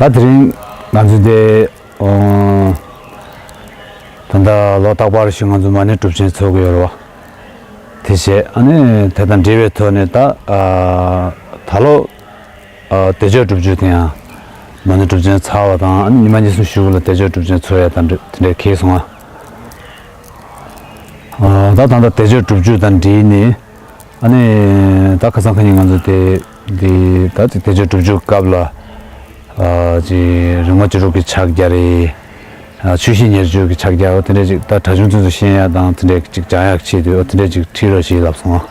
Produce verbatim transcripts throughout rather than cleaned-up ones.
ད་དེ་རིང་ང་ཚོ་དེ་ཨོ། ད་ལྟ་ལོ་རྟག་པར་ཞིག་ང་ཚོ་མ་ཎི་སྒྲུབ་ཆེན་ཚོགས་ཀྱི་ཡོད་རེད་བ། དེ་བྱས་ཨ་ནི་དེ་དང་འབྲེལ་བའི་ཐོག་ནས་ད་ཨ་ད་ལོ་ཨ་བདེ་མཆོག་སྒྲུབ་མཆོད་དེ་ཡང་མ་ཎི་སྒྲུབ་ཆེན་ཚར་བ་དང་ཨ་ནི་ཉི་མ་གཉིས་གསུམ་གཞུག་ལ་བདེ་མཆོག་སྒྲུབ་ཆེན་ཚོགས་ཡ་དང་འབྲེལ་དེ་འདྲའི་འཁེལ་སོང་ཨ། ཨ་ད་ད་ལྟ་བདེ་མཆོག་སྒྲུབ་མཆོད་དང་འབྲེལ་ནས། ཨ་ནི་ད་ཁ་སང་ཁ་ཉིན་ང་ཚོ་དེ་དེ་ད་ཅིག་བདེ་མཆོག་སྒྲུབ་མཆོད་སྐབས་ལ་ཨ་ཅིག་རིག་མ་བཅུ་དྲུག་གི་ཕྱག་རྒྱ་རེད། ཨ་ཆོས་སྤྱི་ཉེར་སྤྱོད་ཀྱི་ཕྱག་རྒྱ་འོ་དེ་འདྲ་ཅིག་ད་གྲྭ་ཆུང་ཚོ་ཚོ་ཤེས་ཡ་དང་དེ་འདྲ་ཅིག་སྦྱང་ཡག་ཆེད་དུ་འོ་དེ་འདྲ་ཅིག་ཁྲིད་རོགས་ཞེས་ལབ་སོང་ཨ།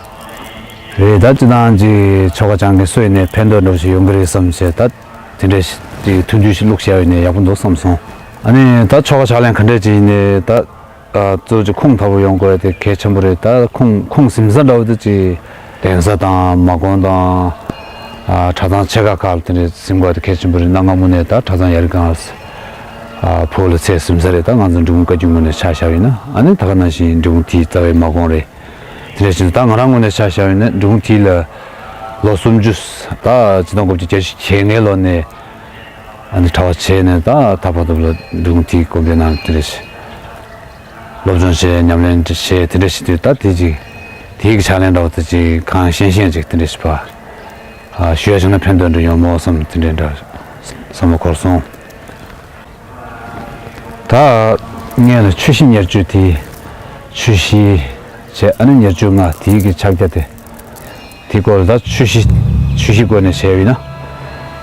རེད་ད་ཅི་དང་ཅིག་ཆོ་ག་སྦྱང་མཁན་སུ་ཡིན་ནའི་ཕན་ཐོགས་འདྲ་ཞིག་ཡོང་གི་རེད་བསམ་བྱས་ད་དེ་འདྲ་ཅིག་ཐུགས་འདུན་ཞིག་བླུགས་བཞག་ཡོད་ནའི་ཡག་པོ་འདུག་བསམ་སོང་། ཨ་ནི་ད་ཆོ་ག་ཕྱག་ལེན་ག་འདྲ་ཅིག་ཡིན་ནའི་ད། གཙོ་ཆེ་ཁུངས་དག་པོ་ཡོང་དགོས་དེ་གལ་ཆེན་པོ་རེད། ད་ཁུངས་ཁུངས་ཟིན་ས་འདྲ་བོ་དེ་ཅི་གདན་ས་དང་མ་དགོན་དང་གྲྭ་ཚང་ཆེ་ཁག་ཁག་ལ་དེ་འདྲ་ཟིན་དགོས་དེ་གལ་ཆེན་པོ་རེད། གནའ་སྔ་མོ་ནས་ད་གྲྭ་ཚང་ཡ་རི་སྒང་ལ་བོད་ལ་ཚད་ཟིན་ས་རེད། ད་ང་ཚོ་འབྲི་གུང་བཀའ་བརྒྱུད་ངོས་ནས་ཆ་བཞག་ཡིན་ན་ཨ་ནི་ད་ག་ནང་བཞིན་འབྲི་གུང་དེའི་རྩ་བའི་མ་དགོན་རེད། དེ་འདྲ་བྱས་ད་ང་རང་ངོས་ནས་ཆ་བཞག་ཡིན་ན་འབྲི་གུང་དེ་ལ་ལོ་སུམ་ཅུ་ད་ཆིག་སྟོང་དགུ་བརྒྱ་བརྒྱད་ཅུ་གྱ་ལྔའི་ལོ་ནས་ཨ་ནི་གྲྭ་པ་བྱས་ནས་ད་ད་བར་དུ་ལ་འབྲི་གུང་དེའི་དགོན་པའི་ནང་དེ་འདྲ་བྱས། སློབ་སྦྱོང་བྱས་ཉམས་ལེན་བྱས་དེ་འདྲ་ཞིག་དུས་ད་དེ་ཅིག་དེའི་གི་ཕྱག་ལེན་འདྲ་བོ་དེ་ཅིག་གང་ཤེས་ཤེས་ཅིག་དེ་འདྲ་ཞིག་ཕ། ཞུ་ཡ་བྱུང་ན་ཕན་ཐོགས་འདྲ་ཡོང་མོ་བསམ་དེ་འདྲ་འདྲ་བསམ་བློ་འཁོར་སོང་། ད་ངས་ལ་ཆོས་སྤྱི་ཉེར་སྤྱོད་དེ་ཆོས་སྤྱི་བྱས་ཨ་ནི་ཉེར་སྤྱོད་ལྔ་དེའི་གི་ཕྱག་རྒྱ་དེ། དེ་སྐོར་ད་ཆོས་གཞི་ཆོས་གཞི་སྐོར་ནས་བྱས་ཡོད་ན།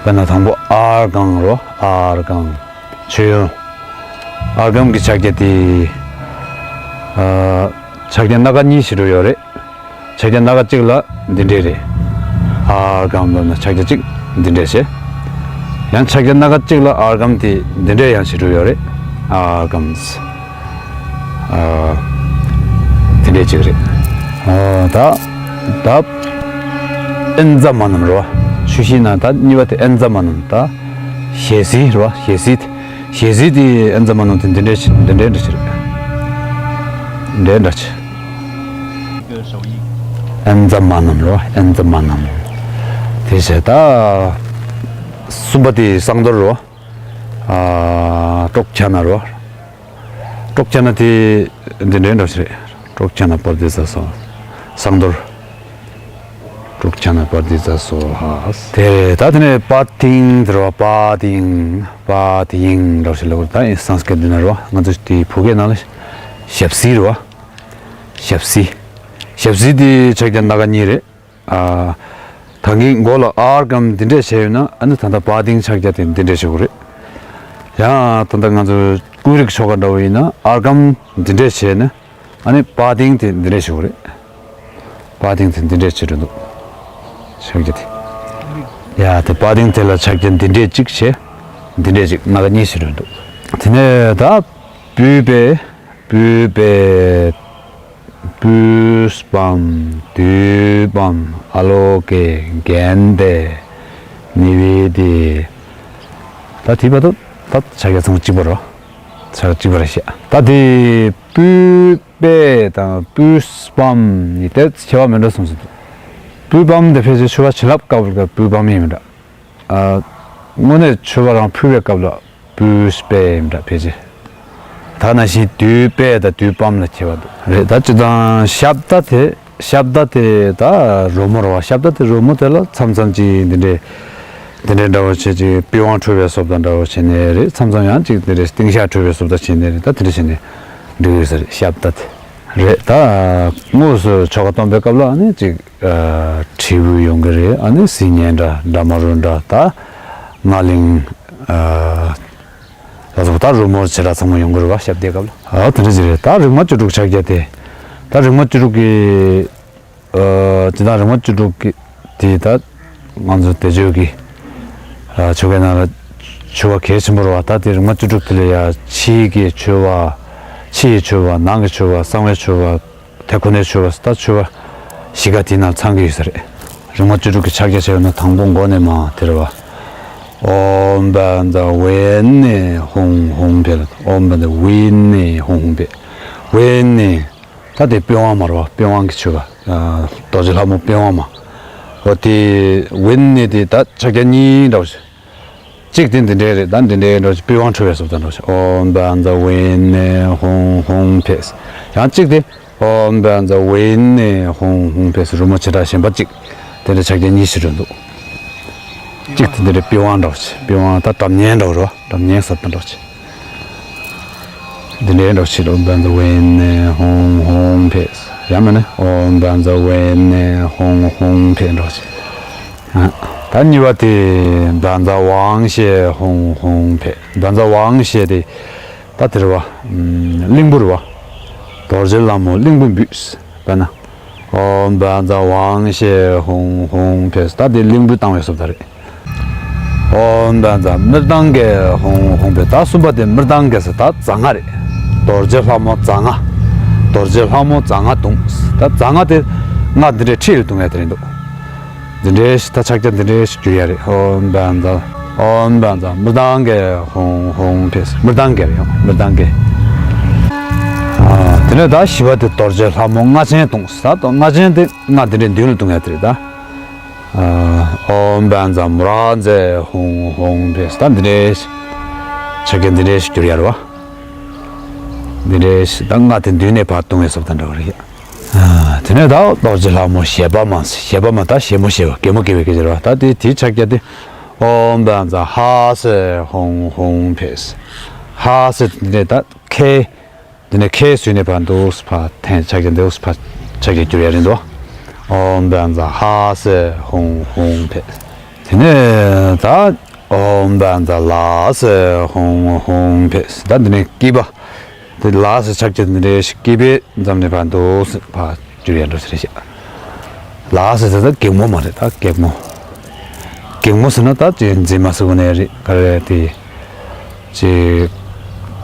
དཔེར་ན་དང་པོ་ཨརྒྷཾ་རོ། ཨརྒྷཾ། མཆོད་ཡོན། ཨརྒྷཾ་གི་ཕྱག་རྒྱ་དེ། ཨ་ཕྱག་རྒྱ་སྣ་ཁ་གཉིས་ཞིག་འགྲོ་ཡོད་རེད། ཕྱག་རྒྱ་སྣ་ཁ་གཅིག་ལ་འདི་འདྲས་རེད། ཨརྒྷཾ་ལབ་ན་ཕྱག་རྒྱ་གཅིག་འདི་འདྲས་བྱས། ཡང་ཕྱག་རྒྱ་སྣ་ཁ་གཅིག་ལ་ཨརྒྷཾ་དེ་འདི་འདྲས་ཡང་ཞིག་འགྲོ་ཡོད་རེད། ཨརྒྷཾ། ཨ། དེ་འདྲས་ཅིག་རེད། ཨ། ད། ད། ཨེན་ཛ་མ་ནམ་རེད་བ། ཆུ་ཤིང་ནང་ད་གཉིས་པ་དེ་ཨེན་ཛ་མ་ནམ་ད། ཞལ་ཟས་རེད་བ། ཞལ་ཟས་དེ། ཞལ་ཟས་དེ་ཨེན་ཛ་མ་ནམ་དེ་འདི་འདྲས་ཅིག་འདི་འདྲས་འདྲ་ཅིག་རེད། འདྲས་འདྲ་ཅིག་ཨེན་ཛ་མ་ནམ་རེད་བ། ཨེན་ཛ་མ་ནམ། དེ་བྱས་ད། གསུམ་པ་དེ་བསང་གཏོར་རེད་བ། ཨ། ཀྲོག་ཁྱ་ན་རོ། ཀྲོག་ཁྱ་ན་དེ་འདི་འདྲའི་འདྲ་ཞིག་རེད། ཀྲོག་ཁྱ་ན་པར་དེ་ས་སོ། བསང་གཏོར། ཀྲོག་ཁྱ་ན་པར་དེ་ས་སོ་ཧ། དེ་ད་དེ་ནས་པ་ཏིང་དེ་རོ། པ་ཏིང་། པ་ཏིང་འདྲ་ཞིག་ལ་གོ། ད་ཡིན་སཾ་སྐྲྀ་ཏ་འདི་ན་རོ། ང་ཚོ་དེ་བོད་སྐད་ནང་ལ་ཞབས་བསིལ་རོ། ཞབས་བསིལ། ཞབས་བསིལ་དེ་ཕྱག་རྒྱ་སྣ་ཁ་གཉིས་རེད། ཨ། ད་གིན་མགོ་ལ་ཨརྒྷཾ་འདི་འདྲས་བྱས་ཡོད་ན་ཨ་ནི་ད་ལྟ་པ་ཏིང་ཕྱག་རྒྱ་དེ་འདི་འདྲས་བྱེད་དགོས་རེད། ཡང་ད་ལྟ་ང་ཚོ་ཀུན་རིག་ཆོ་ག་འདྲ་བོ་ཡིན་ན་ཨརྒྷཾ་འདི་འདྲས་བྱས་ན་ཨ་ནི་པ་ཏིང་དེ་འདི་འདྲས་བྱེད་དགོས་རེད། པ་ཏིང་དེ་འདི་འདྲས་བྱེད་འགྲོ་འདུག་ཕྱག་རྒྱ་དེ། ཡ་དེ་པ་ཏིང་དེ་ལ་ཕྱག་རྒྱ་འདི་འདྲས་གཅིག་བྱས། འདི་འདྲས་གཅིག་སྣ་ཁ་གཉིས་བྱེད་འགྲོ་འདུག་དེ་ནས་ད་པུས་པས། པུས་པས། པུས་པཾ། དཱུ་པཾ། ཨ་ལོ་ཀེ། གན་དྷེ། ནཻ་ཝི་དྱེ། ད་དེའི་བར་དུ་ད་ཕྱག་རྒྱ་ཚང་མ་གཅིག་པ་རོ། ཕྱག་གཅིག་པ་རེད་ཤག་ད་དེ་པུས་པས་དང་པུས་པཾ་གཉིས་དེ་ཁྱད་པར་མི་འདྲ་གསུངས་སོང་། པུས་པཾ་དེ་ཕལ་ཆེར་མཆོད་པ་བྱིན་རླབས་སྐབས་ལ་པུས་པཾ་ཡིན་མི་འདྲ། ཨ། དངོས་གནས་མཆོད་པ་རང་ཕུལ་བའི་སྐབས་ལ་པུས་པས་ཡིན་འདྲ་ཕལ་ཆེར། ད་ནང་བཞིན་དཱུར་པས་དང་དཱུར་པཾ་ལ་ཁྱད་པར་འདུག་རེད། ད་སྤྱིར་བཏང་ཤབྡ་དེ་ཤབྡ་དེ་ད་རོལ་མོ་རེད་བ། ཤབྡ་དེ་རོལ་མོ་དེ་ལ་མཚམས་མཚམས་ཀྱི་འདི་འདྲའི་འདི་འདྲའི་འདྲ་བོ་བྱས་ཀྱི་པི་ཝང་འཁྲུ་བའི་བཟོ་ལྟ་འདྲ་བོ་བྱས་ནས་རེད། མཚམས་མཚམས་ཡང་ཅིག་འདི་འདྲའི་ཏིང་ཤག་འཁྲུ་བའི་བཟོ་ལྟ་བྱས་ནས་རེད། ད་དེ་འདྲ་བྱས་ནས་འགྲིག་ཡོད་ས་རེད། ཤབྡ་དེ་རེད། ད་དངོས་སུ་ཆོ་ག་གཏོང་པའི་སྐབས་ལ་ནི་ཅིག་ཨ། དྲིལ་བུ་ཡོང་གི་རེད། ཨ་ནི་སིལ་སྙན་འདྲ་འདྲ་མ་རུ་འདྲ་ད་རྔ་གླིང་། ཨ། ལ་སོགས་ད་རོལ་མོ་བྱེ་བྲག་ཚང་མ་ཡོང་གི་རེད་བ། ཤབྡའི་སྐབས་ལ། ཨ། དེ་འདྲ་ཅིག་རེད། ད་རིག་མ་བཅུ་དྲུག་ཕྱག་རྒྱ་དེ། ད་རིག་མ་བཅུ་དྲུག་གི་ཨ། ཇི་ལྟར་རིག་མ་བཅུ་དྲུག་གི་དེ་ད་ང་ཚོ་བདེ་མཆོག་གི་ཨ། ཆོ་གའི་ནང་ལ་མཆོད་པ་གལ་ཆེན་པོ་རེད་བ། ད་དེ་རིག་མ་བཅུ་དྲུག་དེ་ལ་ཡ་ཕྱིའི་གི་མཆོད་པ། ཕྱི་ཡི་མཆོད་པ། ནང་གི་མཆོད་པ། གསང་བའི་མཆོད་པ། དེ་ཁོ་ནའི་མཆོད་པ། ད་མཆོད་པ་བཞི་ཀ་དེའི་ནང་ཚང་གི་ཡོད་ས་རེད། རིག་མ་བཅུ་དྲུག་གི་ཕྱག་རྒྱ་བྱས་ཡོད་ན་དང་པོ་མགོ་ནས་མར་དེ་རེད་བ། ཨོཾ་བཛྲ་ཝཱ་ཎི་ཧཱུྃ་ཧཱུྃ་ཕཊ། ཨོཾ་བཛྲ་ཝཱ་ཎི་ཧཱུྃ་ཧཱུྃ་ཕཊ། ཝཱ་ཎི། ད་དེ་པི་ཝང་མ་རེད་བ། པི་ཝང་གི་མཆོད་པ། རྡོ་རྗེ་ལྷ་མོ་པི་ཝང་མ། འོ་དེ་ཝཱ་ཎི་དེ་ད་ཕྱག་རྒྱ་གཉིས་འདྲ་བོ་ཞིག་གཅིག་དེ་འདི་འདྲའི་རེད། ད་འདི་འདྲའི་འགྲོ་ཅིག་པི་ཝང་ཁྲོ་བའི་བཟོ་ལྟ་འགྲོ་ཅིག་ཨོམ་བཛྲ་ཝེ་ནེ་ཧོང་ཧོང་ཕེ་སི། ཡང་གཅིག་དེ་ཨོམ་བཛྲ་ཝེ་ནེ་ཧོང་ཧོང་ཕེ་སི། རི་མོ་བྱེ་བྲག་གཞན་པ་གཅིག་དེ་འདྲ་ཕྱག་རྒྱ་གཉིས་ཤིག་འགྲོ་འདུག་གཅིག་དེ་འདི་འདྲའི་པི་ཝང་འགྲོ་ཅིག་པི་ཝང་ད་སྒྲ་སྙན་འགྲོ་རོ། སྒྲ་སྙན་བཟོ་ལྟ་འགྲོ་ཅིག་འདི་འདྲའི་འགྲོ་ཅིག་ཨོམ་བཛྲ་ཝེ་ནེ་ཧོང་ཧོང་ཕེ་སི། ཡང་མིན་ན་ཨོམ་བཛྲ་ཝེ་ནེ་ཧོང་ཧོང་ཕེ་འགྲོ་ཅིག་ད་གཉིས་པ་དེ་བཛྲ་ཝང་ཤེ་ཧོང་ཧོང་ཕེ། བཛྲ་ཝང་ཤེ་དེ་ད་དེ་རེད་བ། གླིང་བུ་རེད་བ། རྡོ་རྗེ་ལྷ་མོ་གླིང་བུ་འབུད། དཔེར་ན། ཨོམ་བཛྲ་ཝང་ཤེ་ཧོང་ཧོང་ཕེ་སི། ད་དེ་གླིང་བུ་བཏང་བའི་བཟོ་ལྟ་རེད། ཨོམ་བཛྲ་མི་ཏང་གེ་ཧོང་ཧོང་ཕེ། ད་གསུམ་པ་དེ་མི་ཏང་གེ་སི། ད་རྫ་རྔ་རེད། རྡོ་རྗེ་ལྷ་མོ་རྫ་རྔ། རྡོ་རྗེ་ལྷ་མོ་རྫ་རྔ་བརྡུངས། ད་རྫ་རྔ་དེ་རྔ་འདི་འདྲའི་ཁྲིད་ལ་བརྡུངས་ཡ་དེ་རེད་འདུག་འདི་འདྲའི་ད་ཕྱག་རྒྱ་འདི་འདྲའི་ཞིག་འགྱུར་ཡ་རེད། ཨོམ་བཛྲ། ཨོམ་བཛྲ་མི་ཏང་གེ་ཧོང་ཧོང་ཕེ་སི། མི་ཏང་གེ་རེད། ཡང་མི་ཏང་གེ། ཨ། དེ་ནས་ད་བཞི་པ་དེ་རྡོ་རྗེ་ལྷ་མོ་རྔ་ཆེན་བརྡུངས། ད་རྔ་ཆེན་དེ་རྔ་འདི་འདྲའི་མདུན་ལ་བརྡུངས་ཡ་དེ་རེད་ད། ཨ། ཨོམ་བཛྲ་མུ་ར་ཛེ་ཧོང་ཧོང་ཕེ་སི། ད་འདི་འདྲའི་ཕྱག་རྒྱ་འདི་འདྲའི་ཞིག་འགྱུར་ཡ་རེད་བ། འདི་འདྲའི་ཞིག་ད་རྔ་དེ་མདུན་ནས་ཕར་བརྡུངས་ཡ་བཟོ་ལྟ་འདྲ་བ་རེད། ཨ། དེ་ནས་ད་རྡོ་རྗེ་ལྷ་མོ་ཞེ་བ་མ། ཞེ་བ་མ་ད་ཞེ་མོ་ཞེ་བ། གད་མོ་གད་པའི་སྐད་ཆ་རེད་བ། ད་དེ་དེའི་ཕྱག་རྒྱ་དེ། ཨོམ་བཛྲ་ཧ་སེ་ཧོང་ཧོང་ཕེ་སི། ཧ་སེ་འདི་ནས་ད་ཁའི། འདི་ནས་ཁའི་ཟུར་ནས་ཕར་འདུག་སེ་ཕར་འཐེན། ཕྱག་རྒྱ་འདུག་སེ་ཕར་ཕྱག་རྒྱ་འགྱུར་ཡ་རེད་འདུག་ཨོམ་བཛྲ་ཧ་སེ་ཧོང་ཧོང་ཕེ། དེ་ནས་ད་ཨོམ་བཛྲ་ལ་སེ་ཧོང་ཧོང་ཕེ། ད་འདི་ནས་སྐྱིད་པ། དེ་ལ་སེ་ཕྱག་རྒྱ་འདི་འདྲའི་ཞིག་སྐྱིད་པའི་མཚམས་ནས་ཕར་འདུག་སེ་ཕར་འགྱུར་ཡ་འགྲོ་ས་རེད་ཤག་ལ་སེ་ཟེར་ད་གད་མོ་མ་རེད། ད་གད་མོ། གད་མོ་ཟེར་ན་ད་ཅིག་འཛིན་མ་ཟེར་བ་ནས་རེད། ག་རེ་དེ། ཅིག་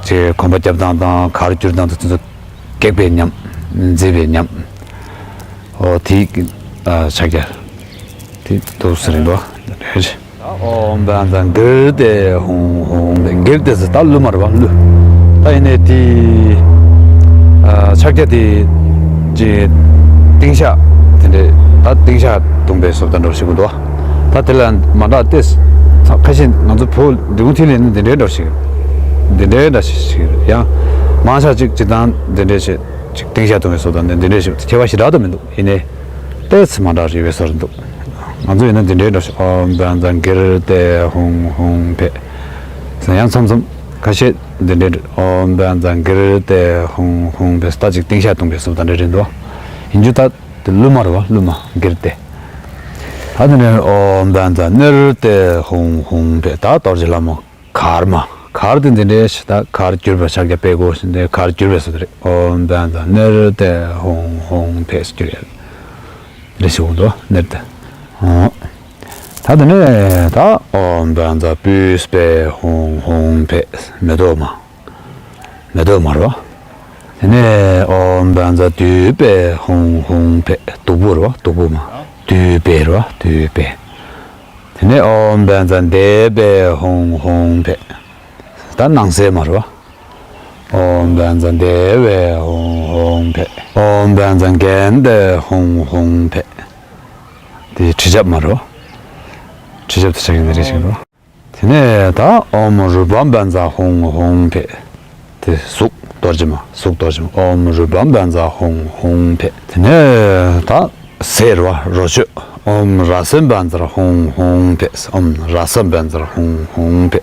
ཅིག་གོམ་པ་རྒྱབ་སྟངས་དང་གར་བསྒྱུར་སྟངས་དང་དེ་ཚོ་སྐེག་པའི་ཉམས། འཛིན་པའི་ཉམས། ཨོ་དེ་ཕྱག་རྒྱ་དེ་འདུག་སེ་རེད་འདུག་ཨོམ་བཛྲ་གིརྟི་ཧཱུྃ་ཧཱུྃ་ཕཊ། གིརྟི་ཟེར་ད་གླུ་མ་རེད་བ། གླུ། ད་ཡིན་ནའི་དེ་ཕྱག་རྒྱ་དེ་ཅིག་ཏིང་ཤགས་དེ་འདྲས། ད་ཏིང་ཤགས་བརྡུངས་པའི་བཟོ་ལྟ་འདྲ་བོ་ཞིག་འདུག་ད་དེ་ལ་མ་འདྲ་སྟེ། ཁ་ཤས་ང་ཚོ་བོད་འབྲི་གུང་ཐིག་ལེ་ནི་འདི་འདྲའི་འདྲ་བོ་ཞིག་འདི་འདྲའི་འདྲ་ཞིག་ཡང་མང་ཆེ་ཅིག་སྤྱིར་བཏང་འདི་འདྲའི་ཞིག་ཅིག་ཏིང་ཤགས་བརྡུངས་པའི་བཟོ་ལྟ་འདི་འདི་འདྲའི་ཞིག་ཁྱད་པར་ཞེ་དྲག་ཏུ་མི་འདུག་ཡིན་ནའི། ཏོག་ཙམ་མ་འདྲ་རེད་པའི་བཟོ་འདུག་ང་ཚོ་ཡིན་ན་འདི་འདྲའི་འདྲ་ཞིག་ཨོམ་བཛྲ་གིརྟི་ཧཱུྃ་ཧཱུྃ་ཕཊ་ཟེར། ཡང་མཚམས་མཚམས་ཁ་ཤས་འདི་འདྲའི་ཨོམ་བཛྲ་གིརྟི་ཧཱུྃ་ཧཱུྃ་ཕཊ་ད་ཅིག་ཏིང་ཤགས་བརྡུངས་པའི་བཟོ་ལྟ་འདྲ་རེད་འདུག་ཡིན་རྒྱུ་ད་དེ་གླུ་མ་རེད་བ། གླུ་མ་གིརྟི། ད་དེ་ནས་ཨོམ་བཛྲ་ནིརྟི་ཧཱུྃ་ཧཱུྃ་ཕཊ། ད་རྡོ་རྗེ་ལྷ་མོ་གར་མ། གར་དེ་འདི་འདྲའི་ཞིག་ད་གར་བསྒྱུར་བའི་ཕྱག་རྒྱ་དཔེ་གོ་ཞིག་འདི་གར་བསྒྱུར་བའི་བཟོ་འདྲ་རེད། ཨོམ་བཛྲ་ནིརྟི་ཧཱུྃ་ཧཱུྃ་ཕཊ་བསྒྱུར་ཡ་འདི་ཞིག་འདུག་ནིརྟི། ཨོ། ད་དེ་ནས་ད་ཨོམ་བཛྲ་པུཥྤེ་ཧཱུྃ་ཧཱུྃ་ཕཊ། མེ་ཏོག་མ། མེ་ཏོག་མ་རེད་བ། དེ་ནས་ཨོམ་བཛྲ་དུཥྤེ་ཧཱུྃ་ཧཱུྃ་ཕཊ། བདུག་སྤོས་རེད་བ། བདུག་སྤོས་མ། དུཥྤེ་རེད་བ། དུཥྤེ། དེ་ནས་ཨོམ་བཛྲ་དྷེ་པེ་ཧཱུྃ་ཧཱུྃ་ཕཊ། ད་སྣང་གསལ་མ་རེད་བ། ཨོམ་བཛྲ་དྷེ་པེ་ཧཱུྃ་ཧཱུྃ་ཕཊ། ཨོམ་བཛྲ་གནྡྷེ་ཧཱུྃ་ཧཱུྃ་ཕཊ། དེ་དྲི་ཆབ་མ་རེད་བ། དྲི་ཆབ་དེ་ཆགས་ཀྱི་འདི་རེད་ཞིག་རེད་བ། དེ་ནས་ད་ཨོམ་རུ་པ་བཛྲ་ཧཱུྃ་ཧཱུྃ་ཕཊ། དེ་གཟུགས་རྡོ་རྗེ་མ། གཟུགས་རྡོ་རྗེ་མ། ཨོམ་རུ་པ་བཛྲ་ཧཱུྃ་ཧཱུྃ་ཕཊ། དེ་ནས་ད་ཟས་རེད་བ། རོ་བཅུད། ཨོམ་ར་སེ་བཛྲ་ཧཱུྃ་ཧཱུྃ་ཕཊ། ཨོམ་ར་སེ་བཛྲ་ཧཱུྃ་ཧཱུྃ་ཕཊ།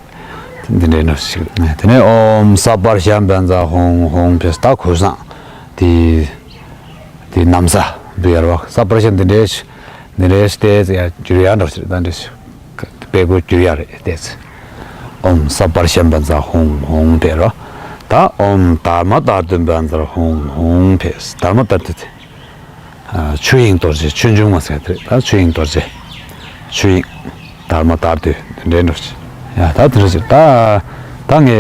འདི་འདྲའི་ནང་ཞིག་དེ་ནས་ཨོམ་ས་པར་ཤ་བཛྲ་ཧཱུྃ་ཧཱུྃ་ཕཊ། ད་གོས་བཟང་དེ་དེ་ན་བཟའ་འབུལ་ཡ་རེད་བ། ས་པར་ཤ་འདི་འདྲའི་འདི་འདྲའི་སྟེ་ཡ་འགྱུར་ཡ་འདྲ་ཞིག་ད་འདྲ་ཞིག་དཔེ་གོ་འགྱུར་ཡ་རེད་དེ། ཨོམ་ས་པར་ཤ་བཛྲ་ཧཱུྃ་ཧཱུྃ་ཕཊ་ར། ད་ཨོམ་དྷརྨ་དྷཱ་ཏུ་བཛྲ་ཧཱུྃ་ཧཱུྃ་ཕཊ། དྷརྨ་དྷཱ་ཏུ་དེ། ཨ། ཆོས་དབྱིངས་རྡོ་རྗེ་ཆོས་འབྱུང་མ་ཟེར་དེ་རེད། ད་ཆོས་དབྱིངས་རྡོ་རྗེ། ཆོས་དབྱིངས་དྷརྨ་དྷཱ་ཏུ་འདི་འདྲའི་འདྲ་ཞིག་ཡ་ད་དེ་འདྲ་ཞིག་ད་ད་ངས་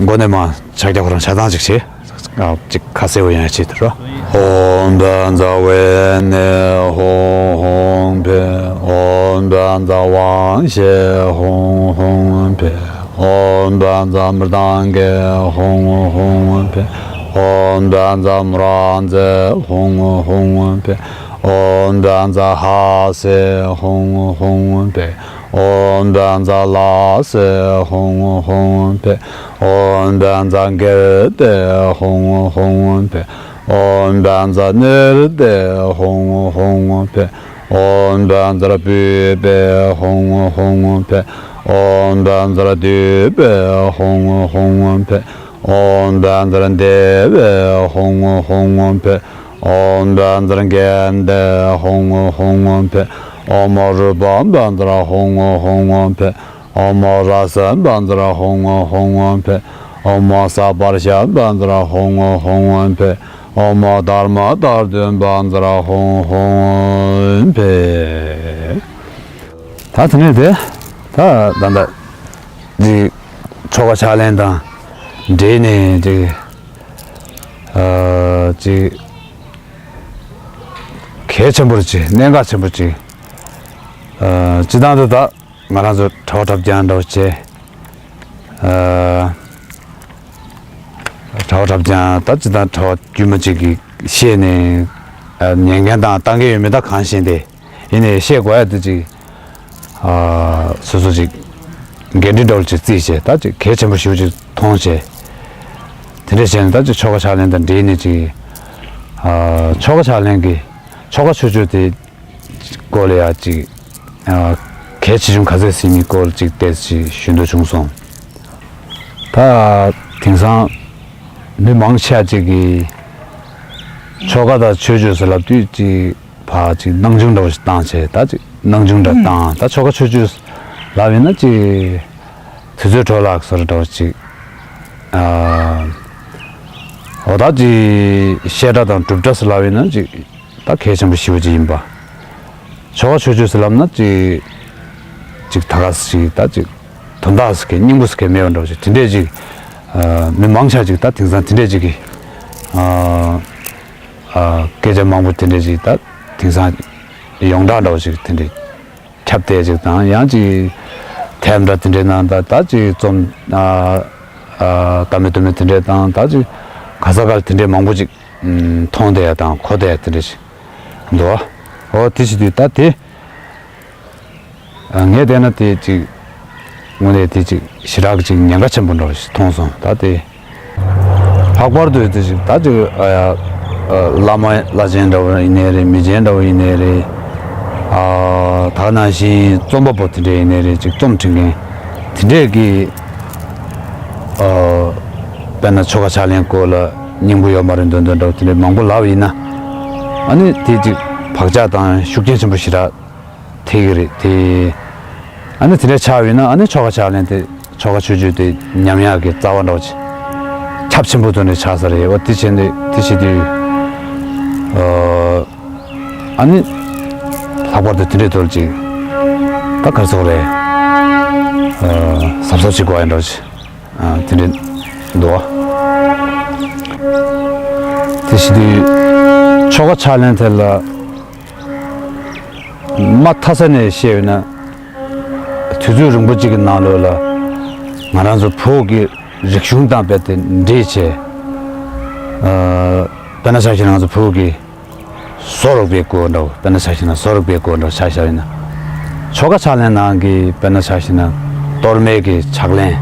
མགོ་ནས་མར་ཕྱག་རྒྱ་ཁོ་རང་ཆ་ཚང་ཅིག་བྱེད། ཅིག་ཁ་གསལ་བོ་ཡོང་ཡ་ཆེད་དུ་རོ། ཨོམ་བཛྲ་ཝེ་ནེ་ཧཱུྃ་ཧཱུྃ་ཕཊ། ཨོམ་བཛྲ་ཝཱཾ་ཤེ་ཧཱུྃ་ཧཱུྃ་ཕཊ། ཨོམ་བཛྲ་མྲི་ཏང་གེ་ཧཱུྃ་ཧཱུྃ་ཕཊ། ཨོམ་བཛྲ་མུ་ར་ཛེ་ཧཱུྃ་ཧཱུྃ་ཕཊ། ཨོམ་བཛྲ་ཧ་སེ་ཧཱུྃ་ཧཱུྃ་ཕཊ། ཨོཾ་བཛྲ་ལ་སེ་ཧཱུྃ་ཧཱུྃ་ཕཊ། ཨོཾ་བཛྲ་གིརྟེ་ཧཱུྃ་ཧཱུྃ་ཕཊ། ཨོཾ་བཛྲ་ནིརྟེ་ཧཱུྃ་ཧཱུྃ་ཕཊ། ཨོཾ་བཛྲ་པུཥྤེ་ཧཱུྃ་ཧཱུྃ་ཕཊ། ཨོཾ་བཛྲ་དཱུརྦེ་ཧཱུྃ་ཧཱུྃ་ཕཊ། ཨོཾ་བཛྲ་དེ་བེ་ཧཱུྃ་ཧཱུྃ་ཕཊ། ཨོཾ་བཛྲ་གནྡྷེ་ཧཱུྃ་ཧཱུྃ་ཕཊ། ཨོཾ་རུ་པ་བཛྲ་ཧཱུྃ་ཧཱུྃ་ཕཊ། ཨོཾ་ར་ས་བཛྲ་ཧཱུྃ་ཧཱུྃ་ཕཊ། ཨོཾ་ས་པར་ཤ་བཛྲ་ཧཱུྃ་ཧཱུྃ་ཕཊ། ཨོཾ་དྷརྨ་དྷ་ཏུ་བཛྲ་ཧཱུྃ་ཧཱུྃ་ཕཊ། ད་དེ་ནས་དེ་ད་ད་ད་འདི་ཆོ་ག་ཕྱག་ལེན་དང་འབྲེལ་ནས་འདི་ཨ་ཅིག་གལ་ཆེན་པོ་ཅིག་གནད་འགག་ཆེན་པོ་ཅིག་ཨ་སྤྱི་བཏང་དུ་ད་ང་རང་ཚོ་གྲྭ་པ་གྲྭ་རྐྱང་འདྲ་བོ་བྱས། ཨ་གྲྭ་པ་གྲྭ་རྐྱང་ད་སྤྱི་བཏང་གྲྭ་པ་དཀྱུས་མ་ཅིག་གིས་བཤད་ནས་ཨ་ཉན་མཁན་དང་ལྟ་མཁན་ཡོད་མེད་ད་གང་ཤེས་ཏེ། ཡིན་ནའི་བཤད་དགོས་ཡ་དེ་ཅིག་ཨ་སོ་སོ་ཅིག་འགན་འཁྲི་འདྲ་བོ་ཅིག་བརྩིས་བྱས་ད་ཅིག་གལ་ཆེན་པོ་ཞེ་པོ་ཅིག་མཐོང་བྱས། དེ་འདྲ་བྱས་ནས་ད་ཅིག་ཆོ་ག་ཕྱག་ལེན་དང་འབྲེལ་ནས་ཅིག་ཨ་ཆོ་ག་ཕྱག་ལེན་གྱི་ཆོ་ག་ཆོས་སྤྱོད་དེ་སྐོར་ལ་ཡ་ཅིག་ཨ་གལ་ཆེ་ཆུང་ག་ཚད་ཟིན་མིན་སྐོར་ཅིག་ཏོག་ཙམ་ཞུ་འདོད་བྱུང་སོང་། ད་དེང་སང་མི་མང་ཆེ་ཅིག་གིས་ཆོ་ག་དང་ཆོས་སྤྱོད་ཟེར་ལབ་དུས་ཅིག་ཕར་ཅིག་སྣང་ཆུང་འདྲ་བོ་ཞིག་བཏང་བྱས་ད་ཅིག་སྣང་ཆུང་འདྲ་བཏང་ད་ཆོ་ག་ཆོས་སྤྱོད་ལབ་ཡིན་ན་ཅིག་དུས་ཚོད་འཕྲོ་བརླག་བཟོ་འདྲ་བོ་ཅིག་ཨ་འོ་ད་ཅིག་བཤད་གྲྭ་དང་སྒྲུབ་གྲྭ་ཟེར་ལབ་ཡིན་ན་ཅིག་ད་གལ་ཆེན་པོ་ཞེ་པོ་ཅིག་ཡིན་པ། ཆོ་ག་ཆོས་སྤྱོད་ཟེར་ལབ་ན་ཅིག་ཅིག་ད་ག་ཟེ་ཅིག་ད་ཅིག་དོན་དག་ཟེར་མཁན་སྙིང་པོ་ཟེར་མཁན་མེད་པ་འདྲ་བོ་ཅིག་དེ་འདྲས་ཅིག་ཨ་མི་མང་ཆེ་ཅིག་ད་དེང་སང་དེ་འདྲས་ཅིག་གི་ཨ་ཨ་སྐད་ཆ་མང་པོ་དེ་འདྲས་ཅིག་ད་དེང་སང་ཡོངས་གྲགས་འདྲ་བོ་ཅིག་དེ་འདྲས་ཁྱབ་བསྡད་ཅིག་དང་ཡང་ཅིག་དེབ་འདྲ་དེ་འདྲས་ནང་ད་ད་ཅིག་རྩོམ་ཨ་ཨ་ལྟ་མི་སྡོད་མི་དེ་འདྲས་དང་ད་ཅིག་ག་ས་ག་ལ་དེ་འདྲས་མང་པོ་ཅིག་མཐོང་བསྡད་ཡ་དང་གོ་བསྡད་ཡ་དེ་འདྲ་ཞིག་འདུག་འོ་དེ་བྱེད་དུས་ད་དེ་ངས་བལྟས་ན་དེ་ཅིག་དངོས་གནས་དེ་ཅིག་ཞེ་དྲག་ཅིག་ཉེན་ཁ་ཆེན་པོ་འདྲ་བོ་ཞིག་མཐོང་སོང་ད་དེ། ལྷག་པར་དུ་དེ་ཅིག་ད་ཅིག་ཨ་ཡ་བླ་མ་བླ་ཆེན་འདྲ་བོ་ཡིན་ནའི་རེད་མི་ཆེན་འདྲ་བོ་ཡིན་ནའི་རེད། ཨ་ད་ག་ནང་བཞིན་རྩོམ་པ་པོ་དེ་འདྲ་ཡིན་ནའི་རེད་ཅིག་རྩོམ་འབྲི་མཁན་དེ་འདྲས་ཀྱི་ཨ་དཔེར་ན་ཆོ་ག་ཕྱག་ལེན་སྐོར་ལ་སྙིང་པོ་ཡོད་མ་རེད་འདོན་འདོན་འདྲ་བོ་དེ་འདྲ་མང་པོ་ལབ་ཡིན་ན་ཨ་ནི་དེ་ཅིག་བག་ཆགས་དང་ཤུགས་རྐྱེན་ཆེན་པོ་ཞེ་དྲག་ཐེབས་ཀྱི་རེད་དེ། ཨ་ནི་དེ་འདྲ་ཆགས་ཡོད་ན་ཨ་ནི་ཆོ་ག་ཕྱག་ལེན་དེ་ཆོ་ག་ཆོས་སྤྱོད་དེ་ཉམས་ཡག་གི་རྩ་བ་འདྲ་བོ་ཅིག་ཁྱབ་ཆེན་པོ་དོན་འདྲ་ཆགས་ས་རེད་འོ་དེ་བྱས་ནས་དེ་བྱེད་དུས་ཨ་ཨ་ནི་ལྷག་པར་དུ་དེ་འདྲའི་ཐོག་ཅིག་ད་ག་རེ་ཟེར་དགོས་རེད། ཨ་གཟབ་གཟབ་བྱེད་དགོས་ཡ་འདྲ་བོ་ཅིག་ཨ་དེ་འདྲ་འདུག་བ། དེ་བྱེད་དུས་ཆོ་ག་ཕྱག་ལེན་དེ་ལ་མ་མཐའ་ས་ནས་བཤད་ཡོད་ན་དུས་ཚོད་རིང་པོ་གཅིག་གི་ནང་ལོགས་ལ་ང་རང་ཚོ་བོད་ཀྱི་རིག་གཞུང་དང་རྦད་དེ་འདྲེས་བྱས། ཨ་དཔེར་ན་ཆ་བཞག་ན་ང་ཚོ་བོད་ཀྱི་བཟོ་རིག་པའི་སྐོར་འདྲ་བོ་དཔེར་ན་ཆ་བཞག་ན་བཟོ་རིག་པའི་སྐོར་འདྲ་བོ་ཆ་བཞག་ཡིན་ན། ཆོ་ག་ཕྱག་ལེན་ནང་གི་དཔེར་ན་ཆ་བཞག་ན་གཏོར་མའི་གི་ཕྱག་ལེན།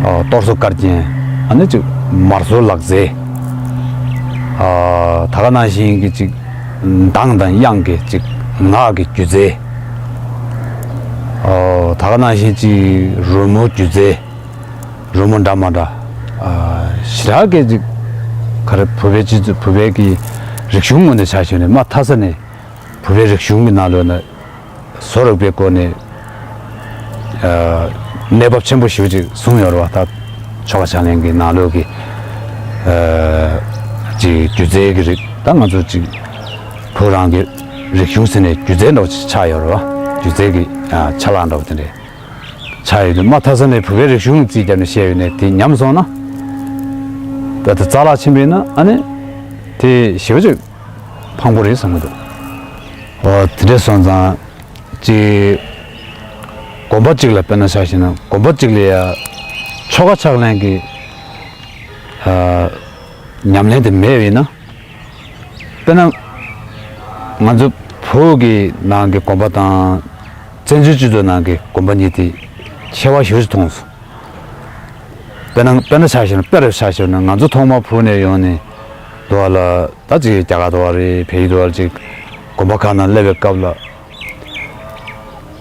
ཨོ་གཏོར་ཟོར་དཀར་རྒྱན། ཨ་ནི་ཅིག་མར་ཟོར་ལག་རྩལ། ཨ་ད་ག་ནང་བཞིན་གྱི་ཅིག་གདངས་དང་དབྱངས་ཀྱི་ཅིག་ངག་གི་སྒྱུ་རྩལ། ཨོ་ད་ག་ནང་བཞིན་ཅིག་རོལ་མོའི་སྒྱུ་རྩལ། རོལ་མོ་འདྲ་མ་འདྲ། ཨ་ཞེ་དྲག་གི་ཅིག་ག་རེ་བོད་པའི་སྤྱི་ཚོགས་བོད་པའི་གི་རིག་གཞུང་ངོས་ནས་ཆ་བཞག་ནས་མ་མཐའ་ས་ནས་བོད་པའི་རིག་གཞུང་གི་ནང་ལོགས་ན་བཟོ་རིག་པའི་སྒོ་ནས་ཨ་གནས་བབ་ཆེན་པོ་ཞེ་པོ་ཅིག་བཟུང་ཡོད་རེད་བ། ད་ཆོ་ག་ཕྱག་ལེན་གྱི་ནང་ལོགས་ཀྱི་ཨ་ཅིག་སྒྱུ་རྩལ་གྱི་རིགས་ད་ང་ཚོ་ཅིག་བོད་རང་གི་རིག་གཞུང་ཟེར་ནས་སྒྱུ་རྩལ་འདྲ་བོ་ཅིག་ཆགས་ཡོད་རེད་བ། སྒྱུ་རྩལ་གྱི་ཨ་ཆ་ལག་འདྲ་བོ་དེ་འདྲས། ཆགས་ཡོད་དུས་མ་མཐའ་ས་ནས་བོད་པའི་རིག་གཞུང་རྩིས་བརྒྱབ་ནས་བཤད་ཡོད་ནས་དེ་ཉམས་སོང་ན། ད་དེ་རྩ་བརླག་ཕྱིན་པ་ཡིན་ན་ཨ་ནི་དེ་ཞེ་པོ་ཅིག་ཕངས་པོ་རེད་བསམ་གྱི་འདུག་འོ་དེ་འདྲས་སོང་ཙང་ཅིག་དགོན་པ་གཅིག་ལ་དཔེར་ན་ཆ་བཞག་ན་དགོན་པ་གཅིག་ལ་ཡ་ཆོ་ག་ཕྱག་ལེན་གྱི་ཨ་ཉམས་ལེན་དེ་མེད་པ་ཡིན་ན། དཔེར་ན། ང་ཚོ་བོད་ཀྱི་ནང་གི་དགོན་པ་དང་ བཙན་བྱོལ་སྤྱི་ཚོགས་ནང་གི་དགོན་པ་གཉིས་དེ་ཁྱད་པར་ཞེ་པོ་ཅིག་མཐོང་སོང་། དཔེར་ན་དཔེར་ན་ཆ་བཞག་ན་དཔེ་རུ་ཆ་བཞག་ན་ང་ཚོ་ཐོག་མར་བུད་ནས་ཡོང་ནས་འདུག་བ་ལ། ད་ཅིག་རྒྱ་གར་འདུག་བ་རེད། བལ་ཡུལ་འདུག་བ་རེད། ཅིག་དགོན་པ་ཁག་ནང་སླེབས་པའི་སྐབས་ལ།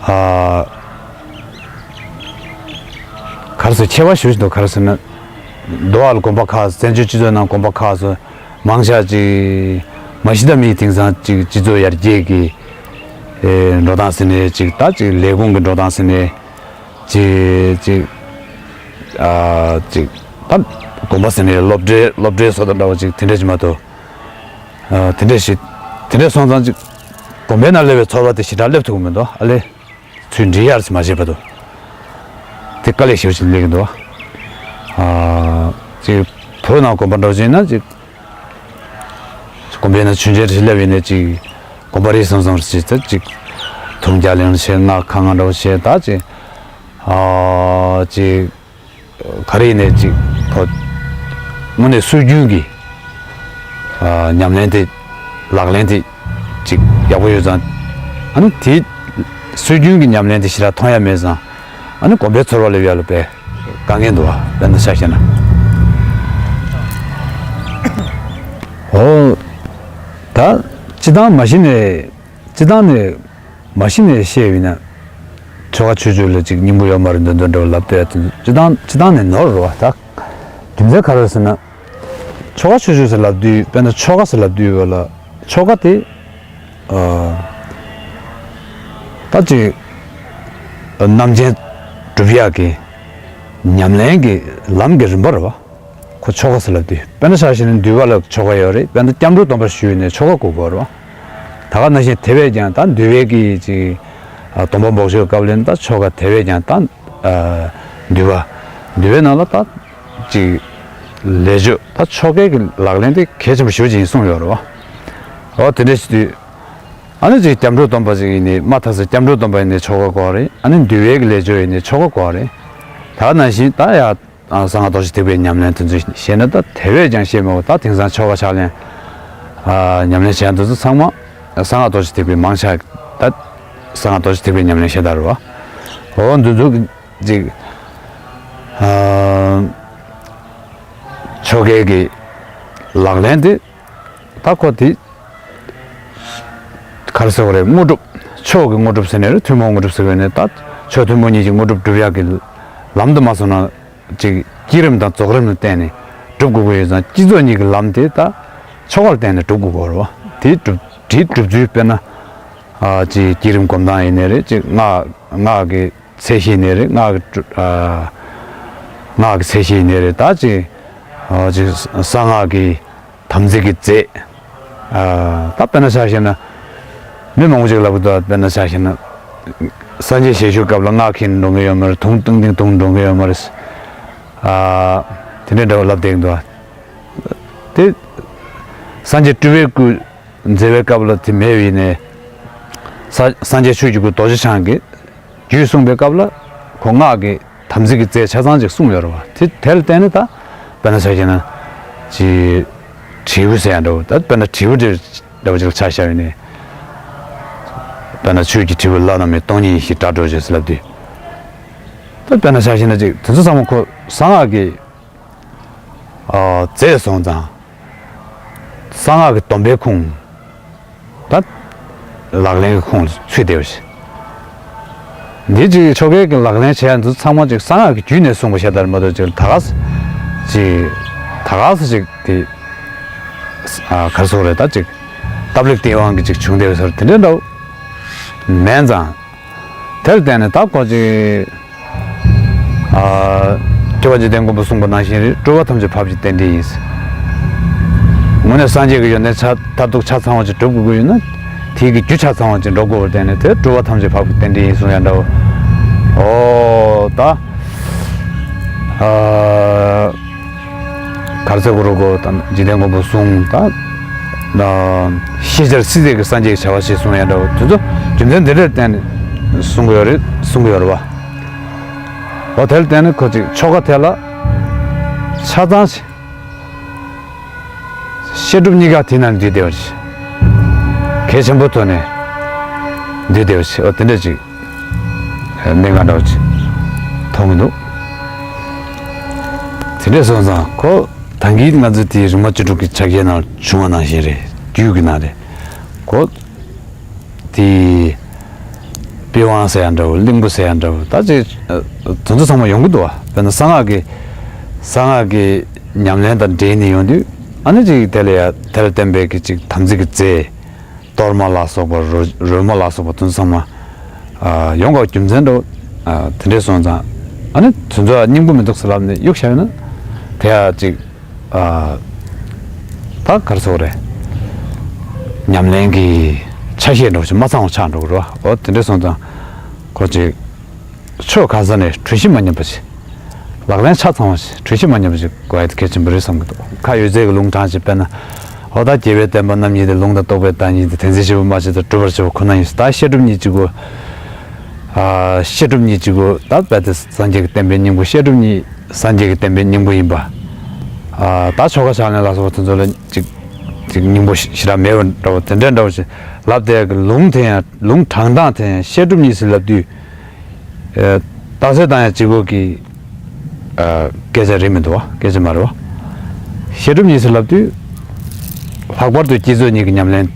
ཨ། ག་རེ་ཟེར། ཁྱད་པར་ཞེ་པོ་ཅིག་འདུག་ག་རེ་ཟེར་ན། འདུག་བ་ལ་དགོན་པ་ཁག་བཙན་བྱོལ་སྤྱི་ཚོགས་ནང་དགོན་པ་ཁག་སོགས་མང་ཆེ་བ་ཅིག་མ་གཞི་ད་མི་དེང་སང་ཅིག་སྤྱི་ཚོགས་ཡར་རྒྱས་ཀྱི་ཨེ་འགྲོ་སྟངས་ཟེར་ནའི་ཅིག་ད་ཅིག་ལས་ཁུངས་ཀྱི་འགྲོ་སྟངས་ཟེར་ནའི་ཅིག་ཅིག་ཨ་ཅིག་ད་དགོན་པ་ཟེར་ནའི་སློབ་གྲྭའི་སློབ་གྲྭའི་བཟོ་ལྟ་འདྲ་བོ་ཅིག་དེ་འདྲ་ཅིག་མ་གཏོགས། ཨ་དེ་འདྲ་ཞིག་དེ་འདྲ་སོང་ཙང་ཅིག་དགོན་པའི་ནང་སླེབས་པའི་ཚོར་བ་དེ་ཞེ་དྲག་སླེབས་ཐུབ་ཀྱི་མི་འདུག་ཨ་ལས། ཚུར་འདྲི་ཡར་མ་བྱས་བར་དུ། དེ་དཀའ་ལས་ཞེ་པོ་ཅིག་སླེབས་ཀྱི་འདུག་ཨ་ཅིག་བོད་ནང་དགོན་པ་འདྲ་བོ་ཅིག་ཡིན་ན་ཅིག་དགོན་པའི་ནང་མཆོད་མཇལ་ཞིག་སླེབས་ཡིན་ནའི་ཅིག་དགོན་པ་རེ་ཟུང་ཟུང་ཞིག་ད་ཅིག་ཐུགས་རྒྱ་ལེན་བྱས། སྔགས་ཁ་ངག་འདྲ་བོ་བྱས། ད་ཅིག་ཨ་ཅིག་ག་རེ་ཡིན་ནའི་ཅིག་ཁོ་དངོས་གནས་སྲོལ་རྒྱུན་གྱི་ཨ་ཉམས་ལེན་དེ་ལག་ལེན་དེ་ཅིག་ཡག་པོ་ཡོད་ཙང་། ཨ་ནི་དེ་སྲོལ་རྒྱུན་གྱི་ཉམས་ལེན་དེ་ཞེ་དྲག་མཐོང་ཡ་མེད་ཙང་། ཨ་ནི་དགོན་པའི་ཚོར་བ་སླེབས་ཡ་ལ་དཔེ་དཀའ་ངལ་འདུག་བ། དཔེར་ན་ཆ་བཞག་ན། འོ། ད་སྤྱི་བཏང་མ་གཞི་ནས། སྤྱི་བཏང་ནས་མ་གཞི་ནས་བཤད་ཡོད་ན། ཆོ་ག་ཆོས་སྤྱོད་ལ་ཅིག་སྙིང་པོ་ཡོད་མ་རེད་འདོད་འདོད་འདྲ་བོ་ལབ་བསྡད་ཡ་དེ་ཚོ་སྤྱི་བཏང་སྤྱི་བཏང་ནས་ནོར་རེད་བ། ད་རྒྱུ་མཚན་ག་རེ་རེད་ཟེར་ན། ཆོ་ག་ཆོས་སྤྱོད་ཟེར་ལབ་དུས། དཔེར་ན་ཆོ་ག་ཟེར་ལབ་དུས་བ་ལ། ཆོ་ག་དེ་ཨ་ད་ཅིག་རྣམ་མཁྱེན་སྒྲུབ་ཡག་གི་ཉམས་ལེན་གྱི་ལམ་གྱི་རིམ་པ་རེད་བ། ཁོ་ཆོ་ག་ཟེར་ལབ་དུས། དཔེར་ན་ཆ་བཞག་ན་འདུལ་བ་ལ་ཆོ་ག་ཡོད་རེད། དཔེར་ན་སྐྱབས་འགྲོ་སྡོམ་པ་ཞུས་ནས་ཆོ་ག་དགོས་ཀྱི་ཡོད་རེད་བ། ད་ག་ནང་བཞིན་དེ་བས་ཀྱང་ད་འདུལ་བའི་གི་ཅིག་ཨ་སྡོམ་པ་འབོགས་ཆོག་སྐབས་ལ་ད་ཆོ་ག་དེ་བས་ཀྱང་ད་ཨ་འདུལ་བ། འདུལ་བའི་ནང་ལ་ད་ཅིག་ལས་སྦྱོར་ད་ཆོ་གའི་གི་ལག་ལེན་དེ་གལ་ཆེན་པོ་ཞེ་པོ་ཅིག་ཡིན་གསུངས་ཡོད་རེད་བ། འོ་དེ་འདྲ་ཞིག་དུས། ཨ་ནི་ཅིག་སྐྱབས་འགྲོ་སྡོམ་པ་ཅིག་ཡིན་ནའི་མ་མཐའ་ས་སྐྱབས་འགྲོ་སྡོམ་པ་ཡིན་ནའི་ཆོ་ག་དགོས་རེད། ཨ་ནི་འདུལ་བའི་གི་ལས་སྦྱོར་ཡིན་ནའི་ཆོ་ག་དགོས་རེད། ད་ག་ནང་བཞིན་ད་ཡ། ཨ་གསང་སྔགས་རྡོ་རྗེ་ཐེག་པའི་ཉམས་ལེན་དེ་ཚོ་བཤད་ན། ད་དེ་བས་ཀྱང་བཤད་མེད་པ། ད་དེང་སང་ཆོ་ག་ཕྱག་ལེན་ཨ་ཉམས་ལེན་བྱེད་ཡ་དེ་ཚོ་ཚང་མ་གསང་སྔགས་རྡོ་རྗེ་ཐེག་པའི་མང་ཆེ་བ་ད་གསང་སྔགས་རྡོ་རྗེ་ཐེག་པའི་ཉམས་ལེན་བཤད་ད་རེད་བ། འོ་འདི་ཚོ་ཅིག་ཨ་ཆོ་གའི་གི་ལག་ལེན་དེ་ད་ཁོ་དེ་ག་རེ་ཟེར་བ་རེད། དངོས་གྲུབ། ཆོས་ཀྱི་དངོས་གྲུབ་ཟེར་ནའི་རེད། ཐུན་མོང་དངོས་གྲུབ་ཟེར་བ་ནས་ད་ཆོས་ཐུན་མོང་གཉིས་ཀྱི་དངོས་གྲུབ་སྒྲུབ་ཡག་གི་ལམ་དུ་མ་སོང་ན། ཅིག་བསྐྱེད་རིམ་དང་རྫོགས་རིམ་ལ་བརྟེན་ནས་སྒྲུབ་དགོས་ཀྱི་ཡོད་ཙང་། སྤྱི་ཚོགས་གཉིས་ཀྱི་ལམ་དེ་ད་ཆོ་ག་ལ་བརྟེན་ནས་སྒྲུབ་དགོས་ཀྱི་ཡོད་རེད་བ། དེའི་སྒྲུབ་དེའི་སྒྲུབ་ཚུལ། དཔེར་ན་ཨ་ཅིག་བསྐྱེད་རིམ་སྒོམ་སྟངས་ཡིན་ནའི་རེད། ཅིག་སྔགས་སྔགས་ཀྱི་ཚད་གཞི་ཡིན་ནའི་རེད། སྔགས་ཀྱི་ཨ་སྔགས་ཀྱི་ཚད་གཞི་ཡིན་ནའི་རེད། ད་ཅིག་ཨ་ཅིག་གསང་སྔགས་ཀྱི་དམ་ཚིག་གི་རྫས། ཨ་ད་དཔེར་ན་ཆ་བཞག་ན། མི་མང་པོ་ཅིག་ལབ་ཀྱི་འདུག་དཔེར་ན་ཆ་བཞག་ན། སངས་རྒྱས་ཞལ་བཞུགས་སྐབས་ལ་སྔགས་འཁྱེར་ནས་འགྲོ་མཁན་ཡོད་མ་རེད། དུང་བཏུང་སྟེ་བཏུང་འགྲོ་མཁན་ཡོད་མ་རེད། ཨ་དེ་འདྲའི་འདྲ་བོ་ལབ་བསྡད་ཀྱི་འདུག་དེ་སངས་རྒྱས་སྤྲུལ་པའི་སྐུ་མཛད་པའི་སྐབས་ལ་དེ་མེད་པ་ཡིན་ནའི། ས་སངས་རྒྱས་ཆོས་ཀྱི་སྐུ་རྡོ་རྗེ་འཆང་གིས་རྒྱུད་གསུངས་པའི་སྐབས་ལ་ཁོ་སྔགས་ཀྱི་དམ་ཚིག་གི་རྫས་ཆ་ཚང་ཅིག་གསུངས་ཡོད་རེད་བ། དེ་དེ་ལ་བརྟེན་ནས་ད་དཔེར་ན་ཆ་བཞག་ན་ཅིག་དྲིལ་བུ་ཟེར་ཡ་འདྲ་བོ། ད་དཔེར་ན་དྲིལ་བུ་དེ་འདྲ་བོ་ཅིག་ལ་ཆ་བཞག་ཡོད་ནས། དཔེར་ན་ཆོས་ཀྱི་དྲིལ་བུ་བླ་ན་མེད་སྟོང་ཉིད་ཡེ་ཤེས་སྒྲ་སྒྲོགས་བྱེད་ཟེར་ལབ་དུས། ད་དཔེར་ན་ཆ་བཞག་ན་ཅིག་དེ་ཚོ་ཚང་མ་ཁོ་གསང་སྔགས་ཀྱི་ཨ་རྫས་སོང་ཙང་། གསང་སྔགས་ཀྱི་སྡོམ་པའི་ཁུངས། ད་ལག་ལེན་གྱི་ཁུངས་ལ་ཚུད་བསྡད་པ་ཞིག་འདི་ཅིག་ཆོ་གའི་གི་ལག་ལེན་བྱེད་ཡ་འདི་ཚང་མ་ཅིག་གསང་སྔགས་ཀྱི་རྒྱུད་ནས་གསུངས་པ་ཤ་སྟག་མ་གཏོགས། ཅིག་ད་ག་ས་ཅིག་ད་ག་ས་ཅིག་དེ་ཨ་ག་རེ་ཟེར་དགོས་རེད། ད་ཅིག་སྟབས་ལེགས་སྟེས་དབང་གིས་ཅིག་བྱུང་བསྡད་པ་ཟེར་དེ་འདྲ་འདྲ་བོ་མེད་ཙང་། དེར་བརྟེན་ནས་ད་ཁོ་ཅིག་ཨ་སྐྱོབ་པ་འཇིག་རྟེན་མགོན་པོ་གསུངས་པ་ནང་བཞིན་རེད། སྤྲུལ་པ་ཐམས་ཅད་བབས་ཀྱི་རྟེན་འབྲེལ་ཡིན། དངོས་གནས་སངས་རྒྱས་ཀྱི་ཡོན་ཏན་ཆ་མཐར་ཐུག་ཆ་ཚང་བ་ཅིག་སྒྲུབ་དགོས་ཀྱི་ཡོད་ན། དེའི་གི་རྒྱུ་ཆ་ཚང་བ་ཅིག་འགྲོ་དགོས་པར་བརྟེན་ནས་དེ་སྤྲུལ་པ་ཐམས་ཅད་བབས་ཀྱི་རྟེན་འབྲེལ་ཡིན་གསུང་ཡ་འདྲ་བོ། འོ་ད་ཨ་ག་རེ་ཟེར་དགོས་རེད་གོ། ད་འཇིག་རྟེན་མགོན་པོ་གསུངས། ད་ཤེས་བྱར་སྲིད་ཚད་ཀྱི་སངས་རྒྱས་ཀྱི་བྱ་བ་ཞིག་གསུང་ཡ་འདྲ་བོ། དེ་ཚོ་རྒྱུ་མཚན་འདི་འདྲར་བརྟེན་ནས་གསུང་གི་ཡོད་རེད། གསུང་གི་ཡོད་རེད་བ། འོ་དེར་བརྟེན་ནས་ཁོ་ཅིག་ཆོ་ག་དེ་ལ་ཆ་ཚང་ཞིག་བཤད་སྒྲུབ་གཉིས་ཀ་དེ་ན་འདུས་བསྡད་པ་ཞིག་གལ་ཆེན་པོ་ཐོག་ནས་འདུས་བསྡད་པ་ཞིག་འོ་དེ་འདྲ་ཅིག་ གནད་འགག་འདྲ་བོ་ཅིག་མཐོང་གི་འདུག་དེ་འདྲས་སོང་ཙང་ཁོ་ད་གིན་ང་ཚོ་དེ་རིམ་པ་བཅུ་དྲུག་གི་ཕྱག་རྒྱའི་ནང་བྱུང་བ་ནང་བཞིན་རེད། རྒྱུད་ཀྱི་ནང་རེད། ཁོ་དེ་པི་ཝང་ཟེར་ཡ་འདྲ་བོ། གླིང་བུ་ཟེར་ཡ་འདྲ་བོ། ད་ཅིག་དེ་ཚོ་ཚང་མ་ཡོང་གི་འདུག་བ། དཔེར་ན་གསང་སྔགས་ཀྱི་གསང་སྔགས་ཀྱི་ཉམས་ལེན་དང་འབྲེལ་ནས་ཡོང་དུས། ཨ་ནི་ཅིག་དེ་ལ་ཡ་དེ་ལ་བརྟེན་པའི་གི་ཅིག་དམ་ཚིག་གི་རྫས། གཏོར་མ་ལ་སོགས་པ། རོལ་རོལ་མོ་ལ་སོགས་པ་དེ་ཚོ་ཚང་མ་ཨ་ཡོང་དགོས་རྒྱུ་མཚན་འདྲ་བོ། ཨ་དེ་འདྲས་སོང་ཙང་ཨ་ནི་དེ་ཚོ་སྙིང་པོ་མི་འདུག་ཟེར་ལབ་ནས་གཡུག་བཞག་ཡོད་ན། དེ་ཡ་ཅིག་ཨ་ད་ག་རེ་ཟེར་དགོས་རེད། ཉམས་ལེན་གྱི་ཆ་ཤས་འདྲ་བོ་ཞིག་མ་ཚང་བ་ཆགས་འགྲོ་གི་རེད་བ། འོ་དེ་འདྲས་སོང་ཙང་ཁོ་ཅིག་ཕྱོགས་གང་ས་ནས་གྲོས་གཞི་མ་ཉམས་པ་ཞིག་ལག་ལེན་ཆ་ཚང་བ་ཞིག་གྲོས་གཞི་མ་ཉམས་པ་ཞིག་དགོས་ཡ་དེ་གལ་ཆེན་པོ་རེད་བསམ་གྱི་འདུག་ཁ་ཡོད་ཚད་ཀྱི་ལུང་དྲངས་ཤིག་དཔེར་ན། འོ་ད་རྒྱལ་བའི་བསྟན་པ་རྣམ་གཉིས་ཏེ། ལུང་དང་རྟོགས་པའི་བདག་ཉིད་དེ། དོན་གཟིགས་བྱེད་པ་སྨྲ་བྱེད་དང་། སྒྲུབ་པར་བྱེད་པ་ཁོ་ན་ཡིན། ད་བཤད་སྒྲུབ་གཉིས་གཅིག་གོ། ཨ་བཤད་སྒྲུབ་གཉིས་གཅིག་གོ། ད་རྦད་དེ་སངས་རྒྱས་ཀྱི་བསྟན་པའི་སྙིང་པོ། བཤད་སྒྲུབ་གཉིས་སངས་རྒྱས་ཀྱི་བསྟན་པའི་སྙིང་པོ་ཡིན་པ། ཨ་ད་ཆོ་ག་ཕྱག་ལེན་ལ་སོགས་པ་དེ་ཚོ་ལ་ཅིག་ཅིག་སྙིང་པོ་ཞེ་དྲག་མེད་པ་འདྲ་བོ། དེ་འདྲ་འདྲ་བོ་ཞིག་ལབ་བསྡད་ཀྱི། ལུང་དེ་ཡང་ལུང་དྲངས་སྟངས་དེ་ཡང་བཤད་སྒྲུབ་གཉིས་ཟེར་ལབ་དུས། ཨ་རྟགས་གསལ་བཏང་ཡ་གཅིག་པོ་གི་ཨ་སྐད་ཆ་རེད་མི་འདུག་བ། སྐད་ཆ་མ་རེད་བ། བཤད་སྒྲུབ་གཉིས་ཟེར་ལབ་དུས། ལྷག་པར་དུ་བསྐྱེད་རྫོགས་གཉིས་ཀྱི་ཉམས་ལེན་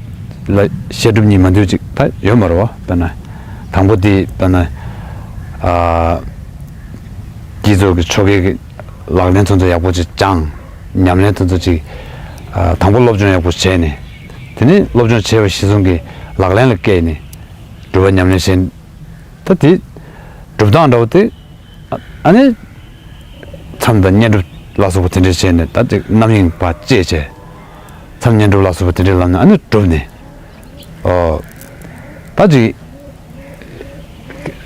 ལ་བཤད་སྒྲུབ་གཉིས་མ་འདུས་ཅིག་ད་ཡོད་མ་རེད་བ། དཔེར་ན་དང་པོ་དེ་དཔེར་ན་ཨ་བསྐྱེད་རྫོགས་ཀྱི་ཆོ་གའི་གི་ལག་ལེན་དེ་ཚོ་ཡག་པོ་ཅིག་སྦྱངས། ཉམས་ལེན་དེ་ཚོ་ཅིག་ཨ་དང་པོ་སློབ་སྦྱོང་ཡག་པོ་བྱས་ནས། དེ་ནས་སློབ་སྦྱོང་བྱས་པ་གཞིར་བཟུང་གི་ལག་ལེན་ལ་བཀལ་ནས་སྒྲུབ་པ་ཉམས་ལེན་བྱས། ད་དེ་སྒྲུབ་སྟངས་འདྲ་བོ་དེ། ཨ་ནི་མཚམས་དང་བསྙེན་སྒྲུབ་ལ་སོགས་པ་དེ་འདྲ་བྱས་ནས། ད་དེ་རྣམ་གཡེང་བ་བཅད་བྱས། མཚམས་བསྙེན་སྒྲུབ་ལ་སོགས་པ་དེ་འདྲ་ལབ་ནས་ཨ་ནི་སྒྲུབ་ནས། ཨོ། ད་ཅིག་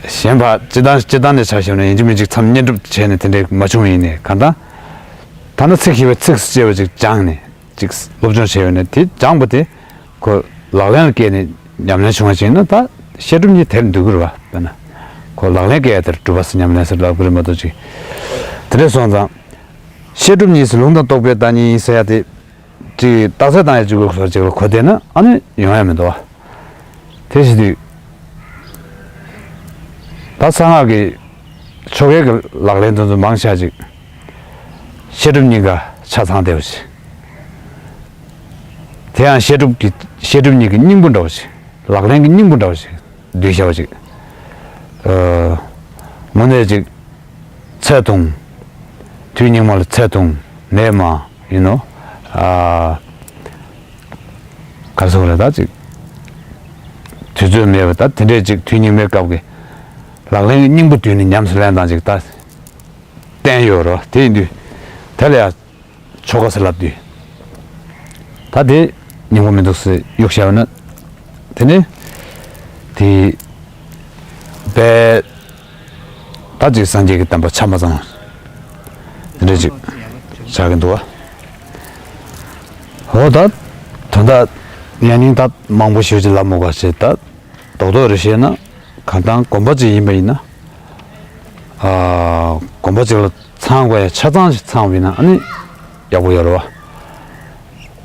གཞན་པ་སྤྱིར་བཏང་སྤྱིར་བཏང་ནས་ཆ་བཞག་ན་ཡིན་གཅིག་མིན་གཅིག་མཚམས་བསྙེན་སྒྲུབ་བྱས་ནས་དེ་འདྲ་མ་བྱུང་བ་ཡིན་ནའི། གང་ལྟར་ད་ནི་ཚིག་ཞིག་བས་ཚིགས་སུ་བཅད་པ་ཅིག་སྦྱངས་ནས། ཅིག་སློབ་སྦྱོང་བྱས་ཡོད་ནས་དེ་སྦྱངས་པ་དེ་ཁོ་ལག་ལེན་ལ་བཀལ་ནས་ཉམས་ལེན་བྱུང་བ་ཅིག་ཡིན་ན། ད་བཤད་སྒྲུབ་གཉིས་དེར་འདུས་ཀྱི་རེད་བ། དཔེར་ན་ཁོ་ལག་ལེན་བཀལ་ཡ་དེར་སྒྲུབ་པ་ཟེར་ཉམས་ལེན་ཟེར་ལབ་ཀྱི་རེད་མ་གཏོགས་ཅིག་དེ་འདྲས་སོང་ཙང་བཤད་སྒྲུབ་གཉིས་སུ་ལུང་དང་རྟོགས་པའི་བདག་ཉིད་ཡིན་ཟེར་ཡ་དེ་ཅིག་རྟགས་གསལ་བཏང་ཡ་གཅིག་པོའི་བཟོ་ཅིག་ལ་གོ་བསྡད་ན་ཨ་ནི་ཡོང་ཡ་མི་འདུག་བ། དེ་བྱེད་དུས། ད་གསང་སྔགས་ཀྱི་ཆོ་གའི་གི་ལག་ལེན་དེ་ཚོ་མང་ཆེ་བ་ཅིག་བཤད་སྒྲུབ་གཉིས་ཀ་ཆ་ཚང་བསྡད་པ་ཞིག་དེ་ཡང་བཤད་སྒྲུབ་ཀྱི་བཤད་སྒྲུབ་གཉིས་ཀྱི་སྙིང་པོ་འདྲ་བོ་ཞིག་ལག་ལེན་གྱི་སྙིང་པོ་འདྲ་བོ་ཞིག་བསྡུས་བཞག་པ་ཅིག་ཨ་དངོས་གནས་ཅིག་ཚེ་ཐུང་། དུས་སྙིགས་མ་ལ་ཚེ་ཐུང་ནད་མང་ཡིན་ནོ། ཨ་ག་རེ་ཟེར་དགོས་རེད། ད་ཅིག་དུས་ཚོད་མེད་པ། ད་དེ་འདྲས་ཅིག་དུས་སྙིགས་མའི་སྐབས་ཀྱི་ལག་ལེན་གྱི་སྙིང་པོ་བསྡུས་ནས་ཉམས་སུ་ལེན་སྟངས་ཅིག་ད་བསྟན་ཡོད་རེད། དེ་ཡིན་དུས་དེ་ལ་ཡང་ཆོ་ག་ཟེར་ལབ་དུས། ད་དེ་སྙིང་པོ་མི་འདུག་ཟེར་གཡུག་བཞག་པ་ན། དེ་ནི་དེ་དཔེ་ད་ཅིག་སངས་རྒྱས་ཀྱི་བསྟན་པ་ཆ་མ་ཚང་དེ་འདྲ་ཅིག་ཆགས་ཀྱི་འདུག་བ། འོ་ད་དོན་དག་ཡང་སྙིང་ད་མང་པོ་ཞེ་ཅིག་ལབ་མི་དགོས་པ་བྱས། ད་རྡོག་རྡོག་རེ་བཤད་ན། གང་ལྟར་དགོན་པ་ཅིག་ཡིན་པ་ཡིན་ན། ཨ་དགོན་པ་ཅིག་ལ་ཚང་དགོས་ཡ་ཆ་ཚང་ཞིག་ཚང་བ་ཡིན་ན་ཨ་ནི་ཡག་པོ་ཡོད་རེད་བ།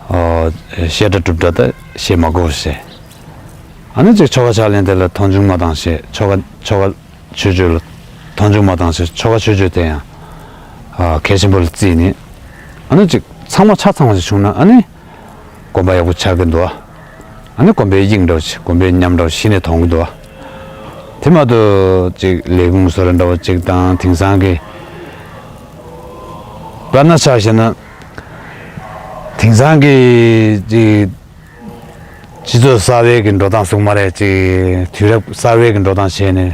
ཨ་བཤད་སྒྲ་སྒྲུབ་སྒྲ་ད་བཤད་མ་དགོས་བྱས། ཨ་ནི་ཅིག་ཆོ་ག་ཕྱག་ལེན་དེ་ལ་མཐོང་ཆུང་མ་བཏང་བྱས། ཆོ་ག་ཆོ་ག་ཆོས་སྤྱོད་ལ་མཐོང་ཆུང་མ་བཏང་བྱས། ཆོ་ག་ཆོས་སྤྱོད་དེ་ཡང་ཨ་གལ་ཆེན་པོ་ལ་བརྩིས་ནས། ཨ་ནི་ཅིག་ཚང་མ་ཆ་ཚང་བ་ཞིག་བྱུང་ན་ཨ་ནི་དགོན་པ་ཡག་པོ་ཆགས་ཀྱི་འདུག་ཨ་ནི་དགོན་པའི་དབྱིངས་འདྲ་བོ་ཞིག་དགོན་པའི་ཉམས་འདྲ་བོ་ཞིག་གཞི་ནས་མཐོང་གི་འདུག་དེ་མ་གཏོགས་ཅིག་ལས་ཁུངས་བཟོ་འདྲ་བོ་ཅིག་དང་། དེང་སང་གི་དཔེར་ན་ཆ་བཞག་ན། དེང་སང་གི་ཅིག་སྤྱི་ཚོགས་གསར་བའི་གི་འགྲོ་སྟངས་ཟུག་མ་རེད། ཅིག་དུས་རབས་གསར་བའི་གི་འགྲོ་སྟངས་བྱས་ནས།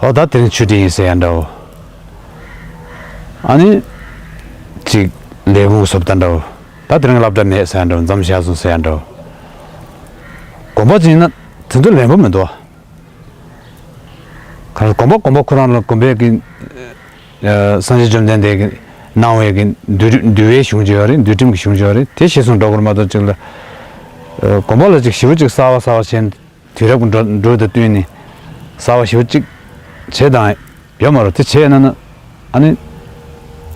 ཨོ་ད་དེ་ནི་ཆོས་སྒྲིག་ཡིན་ཟེར་ཡ་འདྲ་བོ། ཨ་ནི་ཅིག་ལས་ཁུངས་བཟོ་ལྟ་འདྲ་བོ། ད་དེ་རིང་སློབ་གྲྭ་མེད་ཟེར་ཡ་འདྲ་བོ། མཚམས་བཞག་སོང་ཟེར་ཡ་འདྲ་བོ། དགོན་པ་ཅིག་ཡིན་ན་དེ་ཚོ་ལེན་པ་མི་འདུག་ག་རེ་དགོན་པ་དགོན་པ་ཁོ་རང་ལ་དགོན་པའི་གི་ཨ་སངས་རྒྱས་བཅོམ་ལྡན་འདས་ཀྱིས་གནང་བའི་གི་འདུལ་འདུལ་བའི་གཞུང་ཅིག་ཡོད་རེད། འདུལ་ཁྲིམས་ཀྱི་གཞུང་ཅིག་ཡོད་རེད། དེ་གཞིར་བཟུང་འགྲོ་དགོས་རེད་མ་གཏོགས། ཅིག་ལ་ཨ་དགོན་པ་ལ་ཅིག་ཞེ་པོ་ཅིག་གསར་བ་གསར་བ་བྱས་ནས། དུས་རབས་ཀྱི་འགྲོ་འགྲོས་དང་བསྟུན་ནས་གསར་བ་ཞེ་པོ་ཅིག་བྱེད་དང་ཡོད་མ་རེད། དེ་བྱས་ན་ན་ཨ་ནི་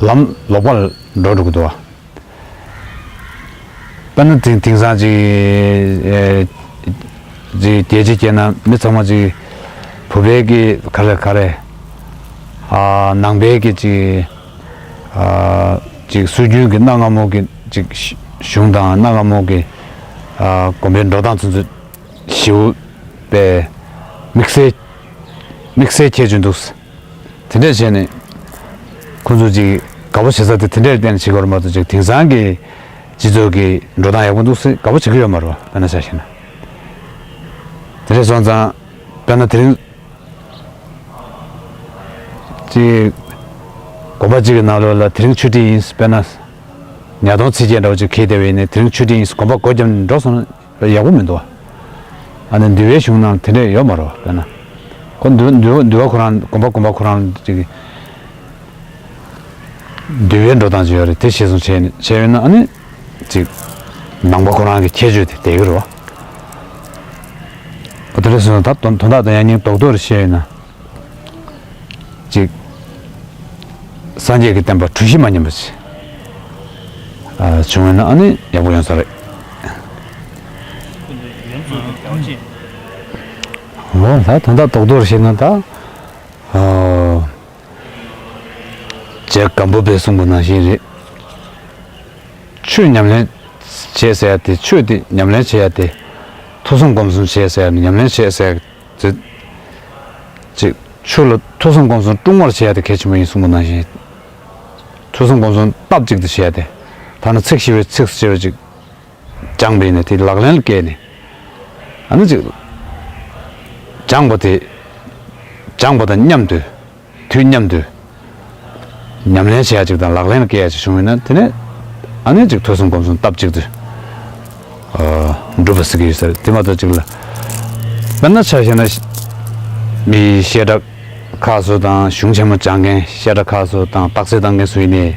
ལམ་ལོག་པ་ལ་འགྲོ་འགྲོ་གི་འདུག་བ། དཔེར་ན་དེང་དེང་སང་ཅིག་ཨེ་ཅིག་རྒྱལ་སྤྱི་སྐྱེས་ན་མི་ཚང་མ་ཅིག་ བོད་པའི་གི་ག་རེ་ག་རེ། ཨ་ནང་པའི་གི་ཅིག་ཨ་ཅིག་སྲོལ་རྒྱུན་གྱི་གནའ་སྔ་མོ་གི་ཅིག་གཞུང་དང་གནའ་སྔ་མོ་གི་ཨ་དགོན་པའི་འགྲོ་སྟངས་ཚོ་ཚོ་ཞེ་པོ་པའི་དམིགས་བསལ་དམིགས་བསལ་ཁྱད་ཆོས་འདུག་དེ་འདྲས་བྱས་ནས་ཁོང་ཚོ་ཅིག་དགའ་པོ་བྱེད་ས་དེ་དེ་འདྲས་གཏན་ནས་བྱེད་ཀྱི་ཡོད་མ་གཏོགས། ཅིག་དེང་སང་གི་སྤྱི་ཚོགས་ཀྱི་འགྲོ་སྟངས་ཡག་པོ་འདུག་ཟེར་དགའ་པོ་བྱེད་ཀྱི་ཡོད་མ་རེད་པ། དཔེར་ན་ཆ་བཞག་ན། དེ་འདྲས་སོང་ཙང་དཔེར་ན་དེ་རིང་ཅིག་དགོན་པ་གཅིག་གི་ནང་ལོགས་ལ་དེ་རིང་ཆོས་ཁྲིད་ཡིན། དཔེར་ན་ཉ་སྟོང་ཚིགས་བརྒྱད་འདྲ་བོ་ཅིག་འཁེལ་བསྡད་པ་ཡིན་ནའི་དེ་རིང་ཆོས་ཁྲིད་ཡིན། དགོན་པ་སྒོ་བརྒྱབ་ནས་འགྲོ་སོང་ན་ཡག་པོ་མི་འདུག་པ། ཨ་ནི་འདུལ་བའི་གཞུང་ནང་དེ་འདྲས་ཡོད་མ་རེད་པ། དཔེར་ན་ཁོ་འདུལ་འདུལ་འདུལ་བ་ཁོ་རང་དགོན་པ་དགོན་པ་ཁོ་རང་ཅིག་འདུལ་བའི་འགྲོ་སྟངས་ཅིག་ཡོད་རེད། དེ་གཞིར་བཟུང་བྱས་ནས་བྱས་ཡོད་ན་ཨ་ནི་ཅིག་ནང་པ་ཁོ་རང་གི་ཁྱད་ཆོས་དེ་བསྡད་ཀྱི་རེད་པ། ཨ་དེ་འདྲས་སོང་ཙང་ད་དོན་དོན་དག་དང་ཡང་སྙིང་རྡོག་རྡོག་རེ་བཤད་ཡོད་ན། ཅིག་སངས་རྒྱས་ཀྱི་བསྟན་པ་གྲུ་བཞི་མ་ཉམས་པ་ཅིག་ཨ་བྱུང་བ་ཡིན་ན་ཨ་ནི་ཡག་པོ་ཡོང་ས་རེད། འོ་ད་དོན་དག་རྡོག་རྡོག་རེ་བཤད་ན་ད། ཨ་རྗེ་སྒམ་པོ་པས་གསུངས་པ་ནང་བཞིན་རེད། ཆོས་ཉམས་ལེན་བྱེད་ཟེར་ཡ་དེ། ཆོས་དེ་ཉམས་ལེན་བྱེད་ཡ་དེ། ཐོས་བསམ་སྒོམ་གསུམ་བྱེད་ཟེར་ཡ་ནི་ཉམས་ལེན་བྱེད་ཟེར་ཡ་དེ། ཅིག་ཆོས་ལ་ཐོས་བསམ་སྒོམ་གསུམ་དཀྲུག་མར་བྱེད་ཡ་དེ་གལ་ཆེན་པོ་ཡིན་གསུངས་པ་ནང་བཞིན། ཐོས་བསམ་སྒོམ་གསུམ་སྟབས་གཅིག་ཏུ་བྱེད་ཡ་དེ། ཐ་ན་ཚིག་ཤེས་པའི་ཚིག་ཤེས་པ་ཅིག་སྦྱངས་པ་ཡིན་ན་དེ་ལག་ལེན་ལ་བཀལ་ནས། ཨ་ནི་ཅིག་སྦྱངས་པ་དེ་སྦྱངས་པ་དང་མཉམ་དུ། དུས་མཉམ་དུ་ཉམས་ལེན་བྱེད་ཡ་ཅིག་དང་ལག་ལེན་ལ་བཀལ་ཡ་ཅིག་བྱུང་བ་ཡིན་ན་དེ་ནས་ཨ་ནི་ཅིག་ཐོས་བསམ་སྒོམ་གསུམ་སྟབས་གཅིག་ཏུ་ཨ་འགྲུབ་པ་ཟེར་གྱི་ཡོད་ས་རེད། དེ་མ་གཏོགས་ཅིག་ལ་དཔེར་ན་ཆ་བཞག་ན་མི་བཤད་གྲྭ་ཁག་སོགས་དང་གཞུང་ཆེན་མོ་སྦྱང་མཁན་བཤད་གྲྭ་ཁག་སོགས་དང་རྟགས་གསལ་བཏང་མཁན་སུ་ཡིན་ནའི་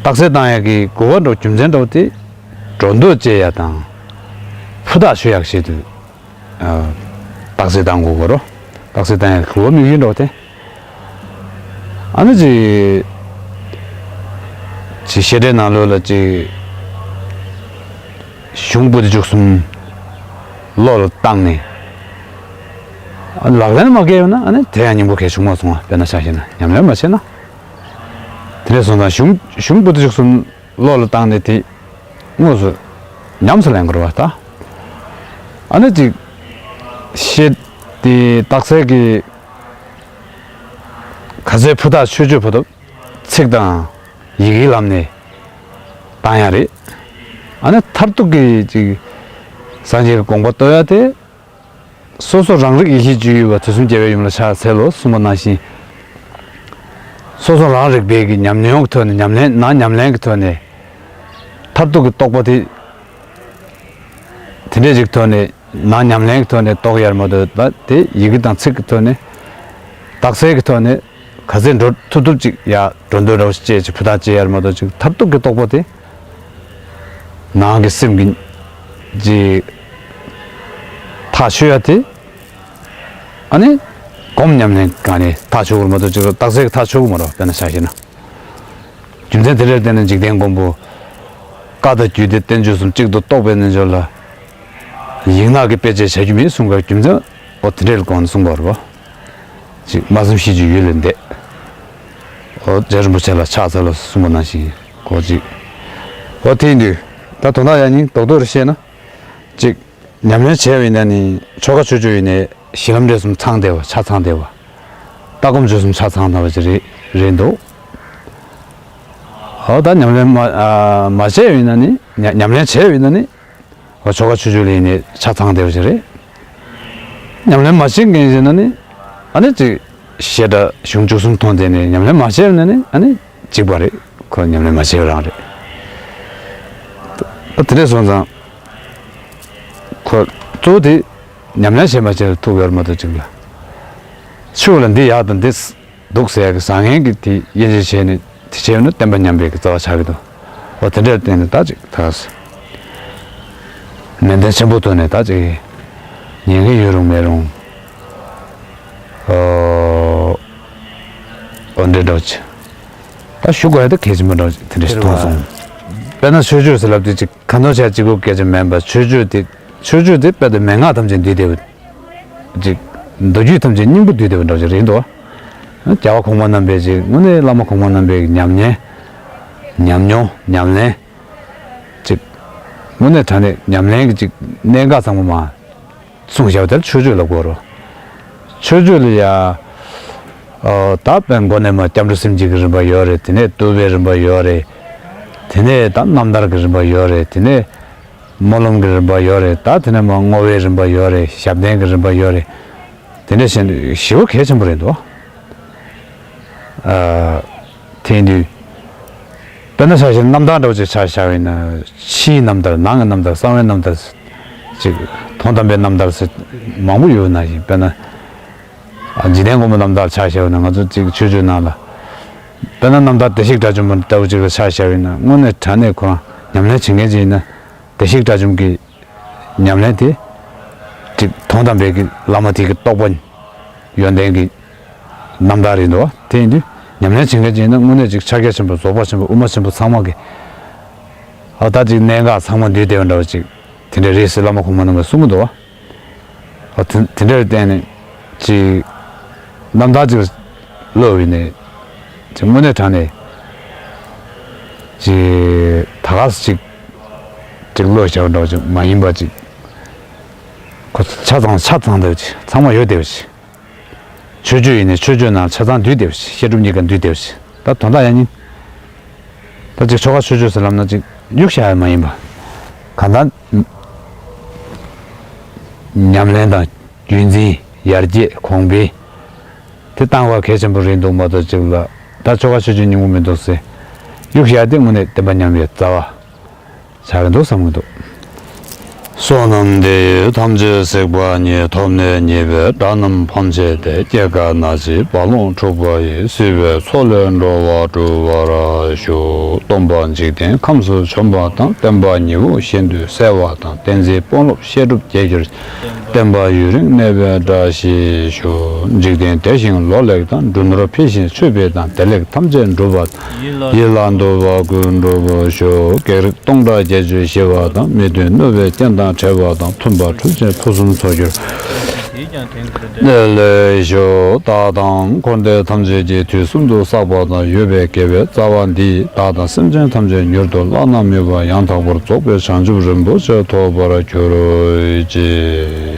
རྟགས་གསལ་བཏང་ཡ་གི་དགོས་པ་འདྲ་རྒྱུ་མཚན་འདྲ་བོ་དེ་སྒྲོ་འདོགས་བཅད་ཡ་དང་ཕུ་ཐག་ཆོད་ཡག་ཆེད་དུ། རྟགས་གསལ་བཏང་དགོས་གོ་རོ། རྟགས་གསལ་བཏང་ཡ་གི་དམིགས་ཡུལ་འདྲ་བོ་དེ། ཨ་ནི་ཅིག་ཅིག་བཤད་གྲྭའི་ནང་ལོགས་ལ་ཅིག་གཞུང་པོ་ཏི་བཅུ་གསུམ་བློ་ལ་བཏང་ནས། ཨ་ནི་ལག་ལེན་མ་བཀལ་ཡོད་ན་ཨ་ནི་དེ་ཡང་སྙིང་པོ་གལ་ཆུང་མ་སོང་བ། དཔེར་ན་ཆ་བཞག་ན་ཉམས་ལེན་མ་བྱས་ན། དེ་འདྲས་སོང་ཙང་གཞུང་གཞུང་པོ་ཏི་བཅུ་གསུམ་བློ་ལ་བཏང་ནས་དེ་དངོས་སུ་ཉམས་སུ་ལེན་དགོས་རེད་པ་ད། ཨ་ནི་ཅིག་བཤད་དེ་རྟགས་གསལ་གྱི་ག་ཚོད་ཕུ་ཐག་ཆོད་ཆོད་བར་དུ་ཚིག་དང་ཡི་གེའི་ལམ་ནས་བཏང་ཡ་རེད། ཨ་ནི་མཐར་ཐུག་གི་ཅིག་སངས་རྒྱས་ཀྱི་དགོངས་པ་རྟོགས་ཡ་དེ། སོ་སོ་རང་རིག་ཡེ་ཤེས་སྤྱོད་ཡུལ་བ་དུས་གསུམ་རྒྱལ་བའི་ཡུམ་ལ་ཕྱག་འཚལ་ལོ་གསུངས་པ་ནང་བཞིན། སོ་སོ་རང་རིག་པའི་གི་ཉམས་མྱོང་གི་ཐོག་ནས་ཉམས་ལེན་ནང་ཉམས་ལེན་གྱི་ཐོག་ནས་མཐར་ཐུག་གི་རྟོགས་པ་དེ། དེ་འདྲས་ཅིག་ཐོག་ནས་ནང་ཉམས་ལེན་གྱི་ཐོག་ནས་རྟོགས་ཡར་མ་དོ་ད་དེ་ཡི་གེ་དང་ཚིག་གི་ཐོག་ནས་རྟགས་གསལ་གྱི་ཐོག་ནས་ག་ཚད་འགྲོ་ཐུབ་ཐུབ་ཅིག་ཡ་འགྲོ་འདོད་འདྲ་བོ་ཅིག་བྱས་ཅིག་ཕུ་ཐག་བཅད་ཡར་མ་དོ་ཅིག་མཐར་ཐུག་གི་རྟོགས་པ་དེ། ནང་གི་སེམས་ཀྱི་ཅིག་ཐག་ཆོད་ཡ་དེ། ཨ་ནི་སྒོམ་ཉམས་ལེན་གང་ནས་ཐག་ཆོད་གི་མ་གཏོགས་ཅིག་རྟགས་གསལ་གྱི་ཐག་ཆོད་གི་མ་རེད། དཔེར་ན་ཆ་བཞག་ན། རྒྱུ་མཚན་དེ་འདྲར་བརྟེན་ནས་འཇིག་རྟེན་མགོན་པོ། བཀའ་དང་རྒྱུད་སྡེ་བསྟན་བཅོས་གསུམ་གཅིག་ཏུ་རྟོགས་པའི་རྣལ་འབྱོར་ལ། ཡིག་ནག་གི་དཔེ་བྱད་བྱ་རྒྱུ་མེད་གསུངས་པའི་རྒྱུ་མཚན་འོ་དེ་འདྲའི་སྒོ་ནས་གསུངས་པ་རེད་པ། ཅིག་སྨྲ་བསམ་ཤེས་བྱའི་ཡུལ་ལས་འདས། འོ་རྗེ་རིན་པོ་ཆེ་ལ་ཕྱག་འཚལ་ལོ་གསུངས་པ་ནང་བཞིན་གོ་ཅིག་འོ་དེ་ཡིན་དུས་ད་དོན་དག་ཡང་སྙིང་རྡོག་རྡོག་རེ་བཤད་ན། ཅིག་ཉམས་ལེན་བྱས་པ་ཡིན་ན་ནི་ཆོ་ག་ཆོས་སྤྱོད་ཡིན་ནའི་གཞི་ལམ་འབྲས་གསུམ་ཚང་བསྡད་པ་ཆ་ཚང་བསྡད་པ། ལྟ་སྒོམ་སྤྱོད་གསུམ་ཆ་ཚང་བསྡད་པ་ཅིག་རེད་རེད་འདུག་འོ་ད་ཉམས་ལེན་མ་ཨ་མ་བྱས་པ་ཡིན་ན་ནི་ཉ་ཉམས་ལེན་བྱས་པ་ཡིན་ན་ནི་འོ་ཆོ་ག་ཆོས་སྤྱོད་ལ་ཡིན་ནའི་ཆ་ཚང་བསྡད་པ་ཅིག་རེད། ཉམས་ལེན་མ་བྱེད་མཁན་ཡིན་ན་ནི་ཨ་ནི་ཅིག་བཤད་གྲྭ་གཞུང་བཅུ་གསུམ་མཐོང་བསྡད་ནས་ཉམས་ལེན་མ་བྱས་པ་ཡིན་ན་ནི་ཨ་ནི་གཅིག་པ་རེད། ཁོ་ཉམས་ལེན་མ་བྱས་པ་རང་རེད། ཨ་དེ་འདྲས་སོང་ཙང་ཁོ་གཙོ་བོ་དེ། ཉམས་ལེན་བྱེད་མ་བྱེད་ལ་ཐུག་ཡོད་མ་གཏོགས་ཅིག་ལ། ཆུ་ལ་འདི་ཡག་དང་འདི་སྡུག་ཟེར་ཡག་གི་བཟང་ངན་གྱི་དེ་དབྱེ་འབྱེད་བྱས་ནས་དེ་བྱས་ན་བསྟན་པ་ཉམས་པའི་གི་རྩ་བ་ཆགས་ཀྱི་འདུག་འོ་དེ་འདྲར་བརྟེན་ནས་ད་ཅིག་ཐག་ནན་ཏན་ཆེན་པོ་ཐོག་ནས་ད་ཅིག་ཉན་གི་ཡོད་རུང་མེད་རུང་། ཨོ་འདྲེ་འདྲ་ཅིག་ད་ཞུ་དགོས་ཡ་དེ་གལ་ཆེན་པོ་འདྲ་ཅིག་དེ་འདྲ་ཞིག་མཐོང་སོང་། དཔེར་ན་ཆོས་སྤྱོད་ཟེར་ལབ་དུས་ཅིག་ཁ་འདོན་བྱ་གཅིག་པོ་སྐད་ཆ་མིན་པར་ཆོས་སྤྱོད་དེ་ཆོས་སྤྱོད་དེ་དཔེ་དེ་མན་ངག་ཐམས་ཅད་འདུས་བསྡད་པ་ཅིག་མདོ་རྒྱུད་ཐམས་ཅད་སྙིང་པོ་བསྡུས་བསྡད་པ་འདྲ་བོ་ཅིག་རེད་འདུག་རྒྱལ་བ་གོང་མ་རྣམ་པས་ཅིག་དངོས་གནས་བླ་མ་གོང་མ་རྣམ་པའི་ཉམས་ལེན། ཉམས་མྱོང་ཉམས་ལེན། ཅིག་དངོས་གནས་དྲང་གནས་ཉམས་ལེན་གྱི་ཅིག་གནད་འགག་ཚང་མ་མ་གསུངས་བཞག་པ་དེར་མཆོད་བརྗོད་ལབ་དགོས་རོ། མཆོད་བརྗོད་ལ་ཡ། ཨོ་ད་དཔེ་མགོ་ནས་མར་སྐྱབས་འགྲོ་སེམས་བསྐྱེད་ཀྱི་རིམ་པ་ཡོད་རེད། དེ་ནས་བཏུ་བའི་རིམ་པ་ཡོད་རེད། དེ་ནས་ད་རྣམ་ཐར་གྱི་རིམ་པ་ཡོད་རེད། དེ་ནས་སྨོན་ལམ་གྱི་རིམ་པ་ཡོད་རེད། ད་དེ་ནས་མར་བསྔོ་བའི་རིམ་པ་ཡོད་རེད། ཞབས་བརྟན་གྱི་རིམ་པ་ཡོད་རེད། དེ་འདྲ་བྱས་ནས་ཞེ་པོ་གལ་ཆེན་པོ་རེད་འདུག་ཨ། དེ་ཡིན་དུས། དཔེར་ན་ཆ་བཞག་རྣམ་ཐར་འདྲ་བོ་ཅིག་ཆ་བཞག་པ་ཡིན་ན། ཕྱིའི་རྣམ་ཐར། ནང་གི་རྣམ་ཐར། གསང་བའི་རྣམ་ཐར་ཅིག་དོན་དམ་པའི་རྣམ་ཐར་ཟེར་མང་པོ་ཡོད་ན་ཞིག་དཔེར་ན། ཨ། འཇིག་རྟེན་མགོན་པོའི་རྣམ་ཐར་ཆ་བཞག་པ་ཡིན་ན། ང་ཚོ་ཅིག་ཆོས་བརྒྱུད་ནང་ལ། དཔེར་ན་རྣམ་ཐར་བདེ་གཤེགས་དགྲ་བཅོམ་པ་འདྲ་བོ་ཅིག་ལ་ཆ་བཞག་པ་ཡིན་ན། དངོས་གནས་དྲང་གནས་ཁོ་རང་ཉམས་ལེན་བྱེད་མཁན་ཅིག་ཡིན་ན། བདེ་གཤེགས་དགྲ་བཅོམ་གྱི་ཉམས་ལེན་དེ། ཅིག་དོན་དམ་པའི་གི་བླ་མ་དེ་གི་རྟོགས་པ་ཡོན་ཏན་གྱི་རྣམ་ཐར་རེད་འདུག་དེ་ཡིན་དུས་ཉམས་ལེན་བྱེད་མཁན་ཅིག་ཡིན་ན། དངོས་གནས་ཅིག་ཕྱག་རྒྱ་ཆེན་པོ། རྫོགས་པ་ཆེན་པོ། དབུ་མ་ཆེན་པོ་ཚང་མ་གི། ཨ། ད་ཅིག་གནད་འགག་ཚང་མ་འདུས་བསྡད་པ་འདྲ་བོ་ཅིག་དེ་འདྲ་རེད་ཟེར་བླ་མ་གོང་མ་རྣམ་པས་གསུང་གི་འདུག་ཨ། དེ་དེ་འདྲར་བརྟེན་ནས་ཅིག་རྣམ་ཐར་ཅིག་ཀློག་པ་ཡིན་ནའི། ཅིག་དངོས་གནས་དྲང་གནས་ཅིག་ད་ག་སེ་ཅིག་ཅིག་ཀློག་བྱས་པ་འདྲ་བོ་ཅིག་མ་ཡིན་པ་ཅིག་ཁོ་ཆ་ཚང་ཆ་ཚང་བསྡད་པ་ཅིག་ཚང་མ་ཡོད་བསྡད་པ་ཅིག་མཆོད་བརྗོད་ཡིན་ནའི་མཆོད་བརྗོད་ནང་ཆ་ཚང་འདུས་བསྡད་པ་ཅིག་བཤད་སྒྲུབ་གཉིས་ཀ་འདུས་བསྡད་པ་ཅིག་ད་དོན་དག་ཡང་སྙིང་། ད་ཅིག་ཆོ་ག་མཆོད་བརྗོད་ཟེར་ལབ་ན་ཅིག་གཡུག་བཞག་ཡ་མ་ཡིན་པ། གང་ལྟར། ཉམས་ལེན་དང་རྒྱུན་འཛིན། ཡར་རྒྱས། གོང་འཕེལ། དེ་གཏང་དགོས་གལ་ཆེན་པོ་རེད་འདུག་མ་གཏོགས་ཅིག་ལ། ད་ཆོ་ག་མཆོད་བརྗོད་སྙིང་པོ་མི་འདུག་ཟེར། གཡུག་བཞག་དེ་དངོས་གནས་བསྟན་པ་ཉམས་པའི་རྩ་བ་ཆགས་ཀྱི་འདུག་བསམ་གྱི་འདུག་བསོད་ནམས་འདི་ཡིས་ཐམས་ཅད་གཟིགས་པ་ཉིད། ཐོབ་ནས་ཉེས་པའི་དགྲ་རྣམས་ཕམ་བྱས་ཏེ། སྐྱེ་རྒ་ན་འཆིའི་རྦ་ཀློང་འཁྲུགས་པ་ཡི། སྲིད་པའི་མཚོ་ལས་འགྲོ་བ་སྒྲོལ་བར་ཤོག་སྟོན་པ་འཇིག་རྟེན་ཁམས་སུ་བྱོན་པ་དང་། བསྟན་པ་ཉི་འོག་ཤིན་ཏུ་གསལ་བ་དང་། བསྟན་འཛིན་དཔོན་སློབ་བཤད་སྒྲུབ་རྒྱས་གྱུར་ཅིག་བསྟན་པ་ཡུན་རིང་གནས་པའི་བཀྲ་ཤིས་ཤོག་འཇིག་རྟེན་བདེ་ཞིང་ལོ་ལེགས་དང་། འབྲུ་ནོར་འཕེལ་ཞིང་ཆོས་འཕེལ་དང་། བདེ་ལེགས་ཐམས་ཅད་འགྲུབ་པ་དང་། ཡིད་ལ་འདོད་པ་ཀུན་འགྲུབ་ཤོག་བགེགས་རིགས་སྟོང་ཕྲག་བརྒྱད་ཅུ་ཞི་བ་དང་། མི་མཐུན་གནོད་པའི་རྐྱེན་དང་བྲལ་བ་དང་། མཐུན་པ་འཁྲུལ་ཆེན་ཕུན་སུམ་ཚོགས་གྱུར། ལེགས་ཤོག་བདག་དང་འཁོར་འདས་ཐམས་ཅད་ཀྱི་དུས་གསུམ་དུ་བསགས་པ་དང་ཡོད་པའི་དགེ་བའི་རྩ་བ་འདིས་བདག་དང་སེམས་ཅན་ཐམས་ཅད་མྱུར་དུ་བླ་ན་མེད་པ་ཡང་དག་པར་རྫོགས་པའི་བྱང་ཆུབ་རིན་པོ་ཆེ་ཐོབ་པར་གྱུར་ཅིག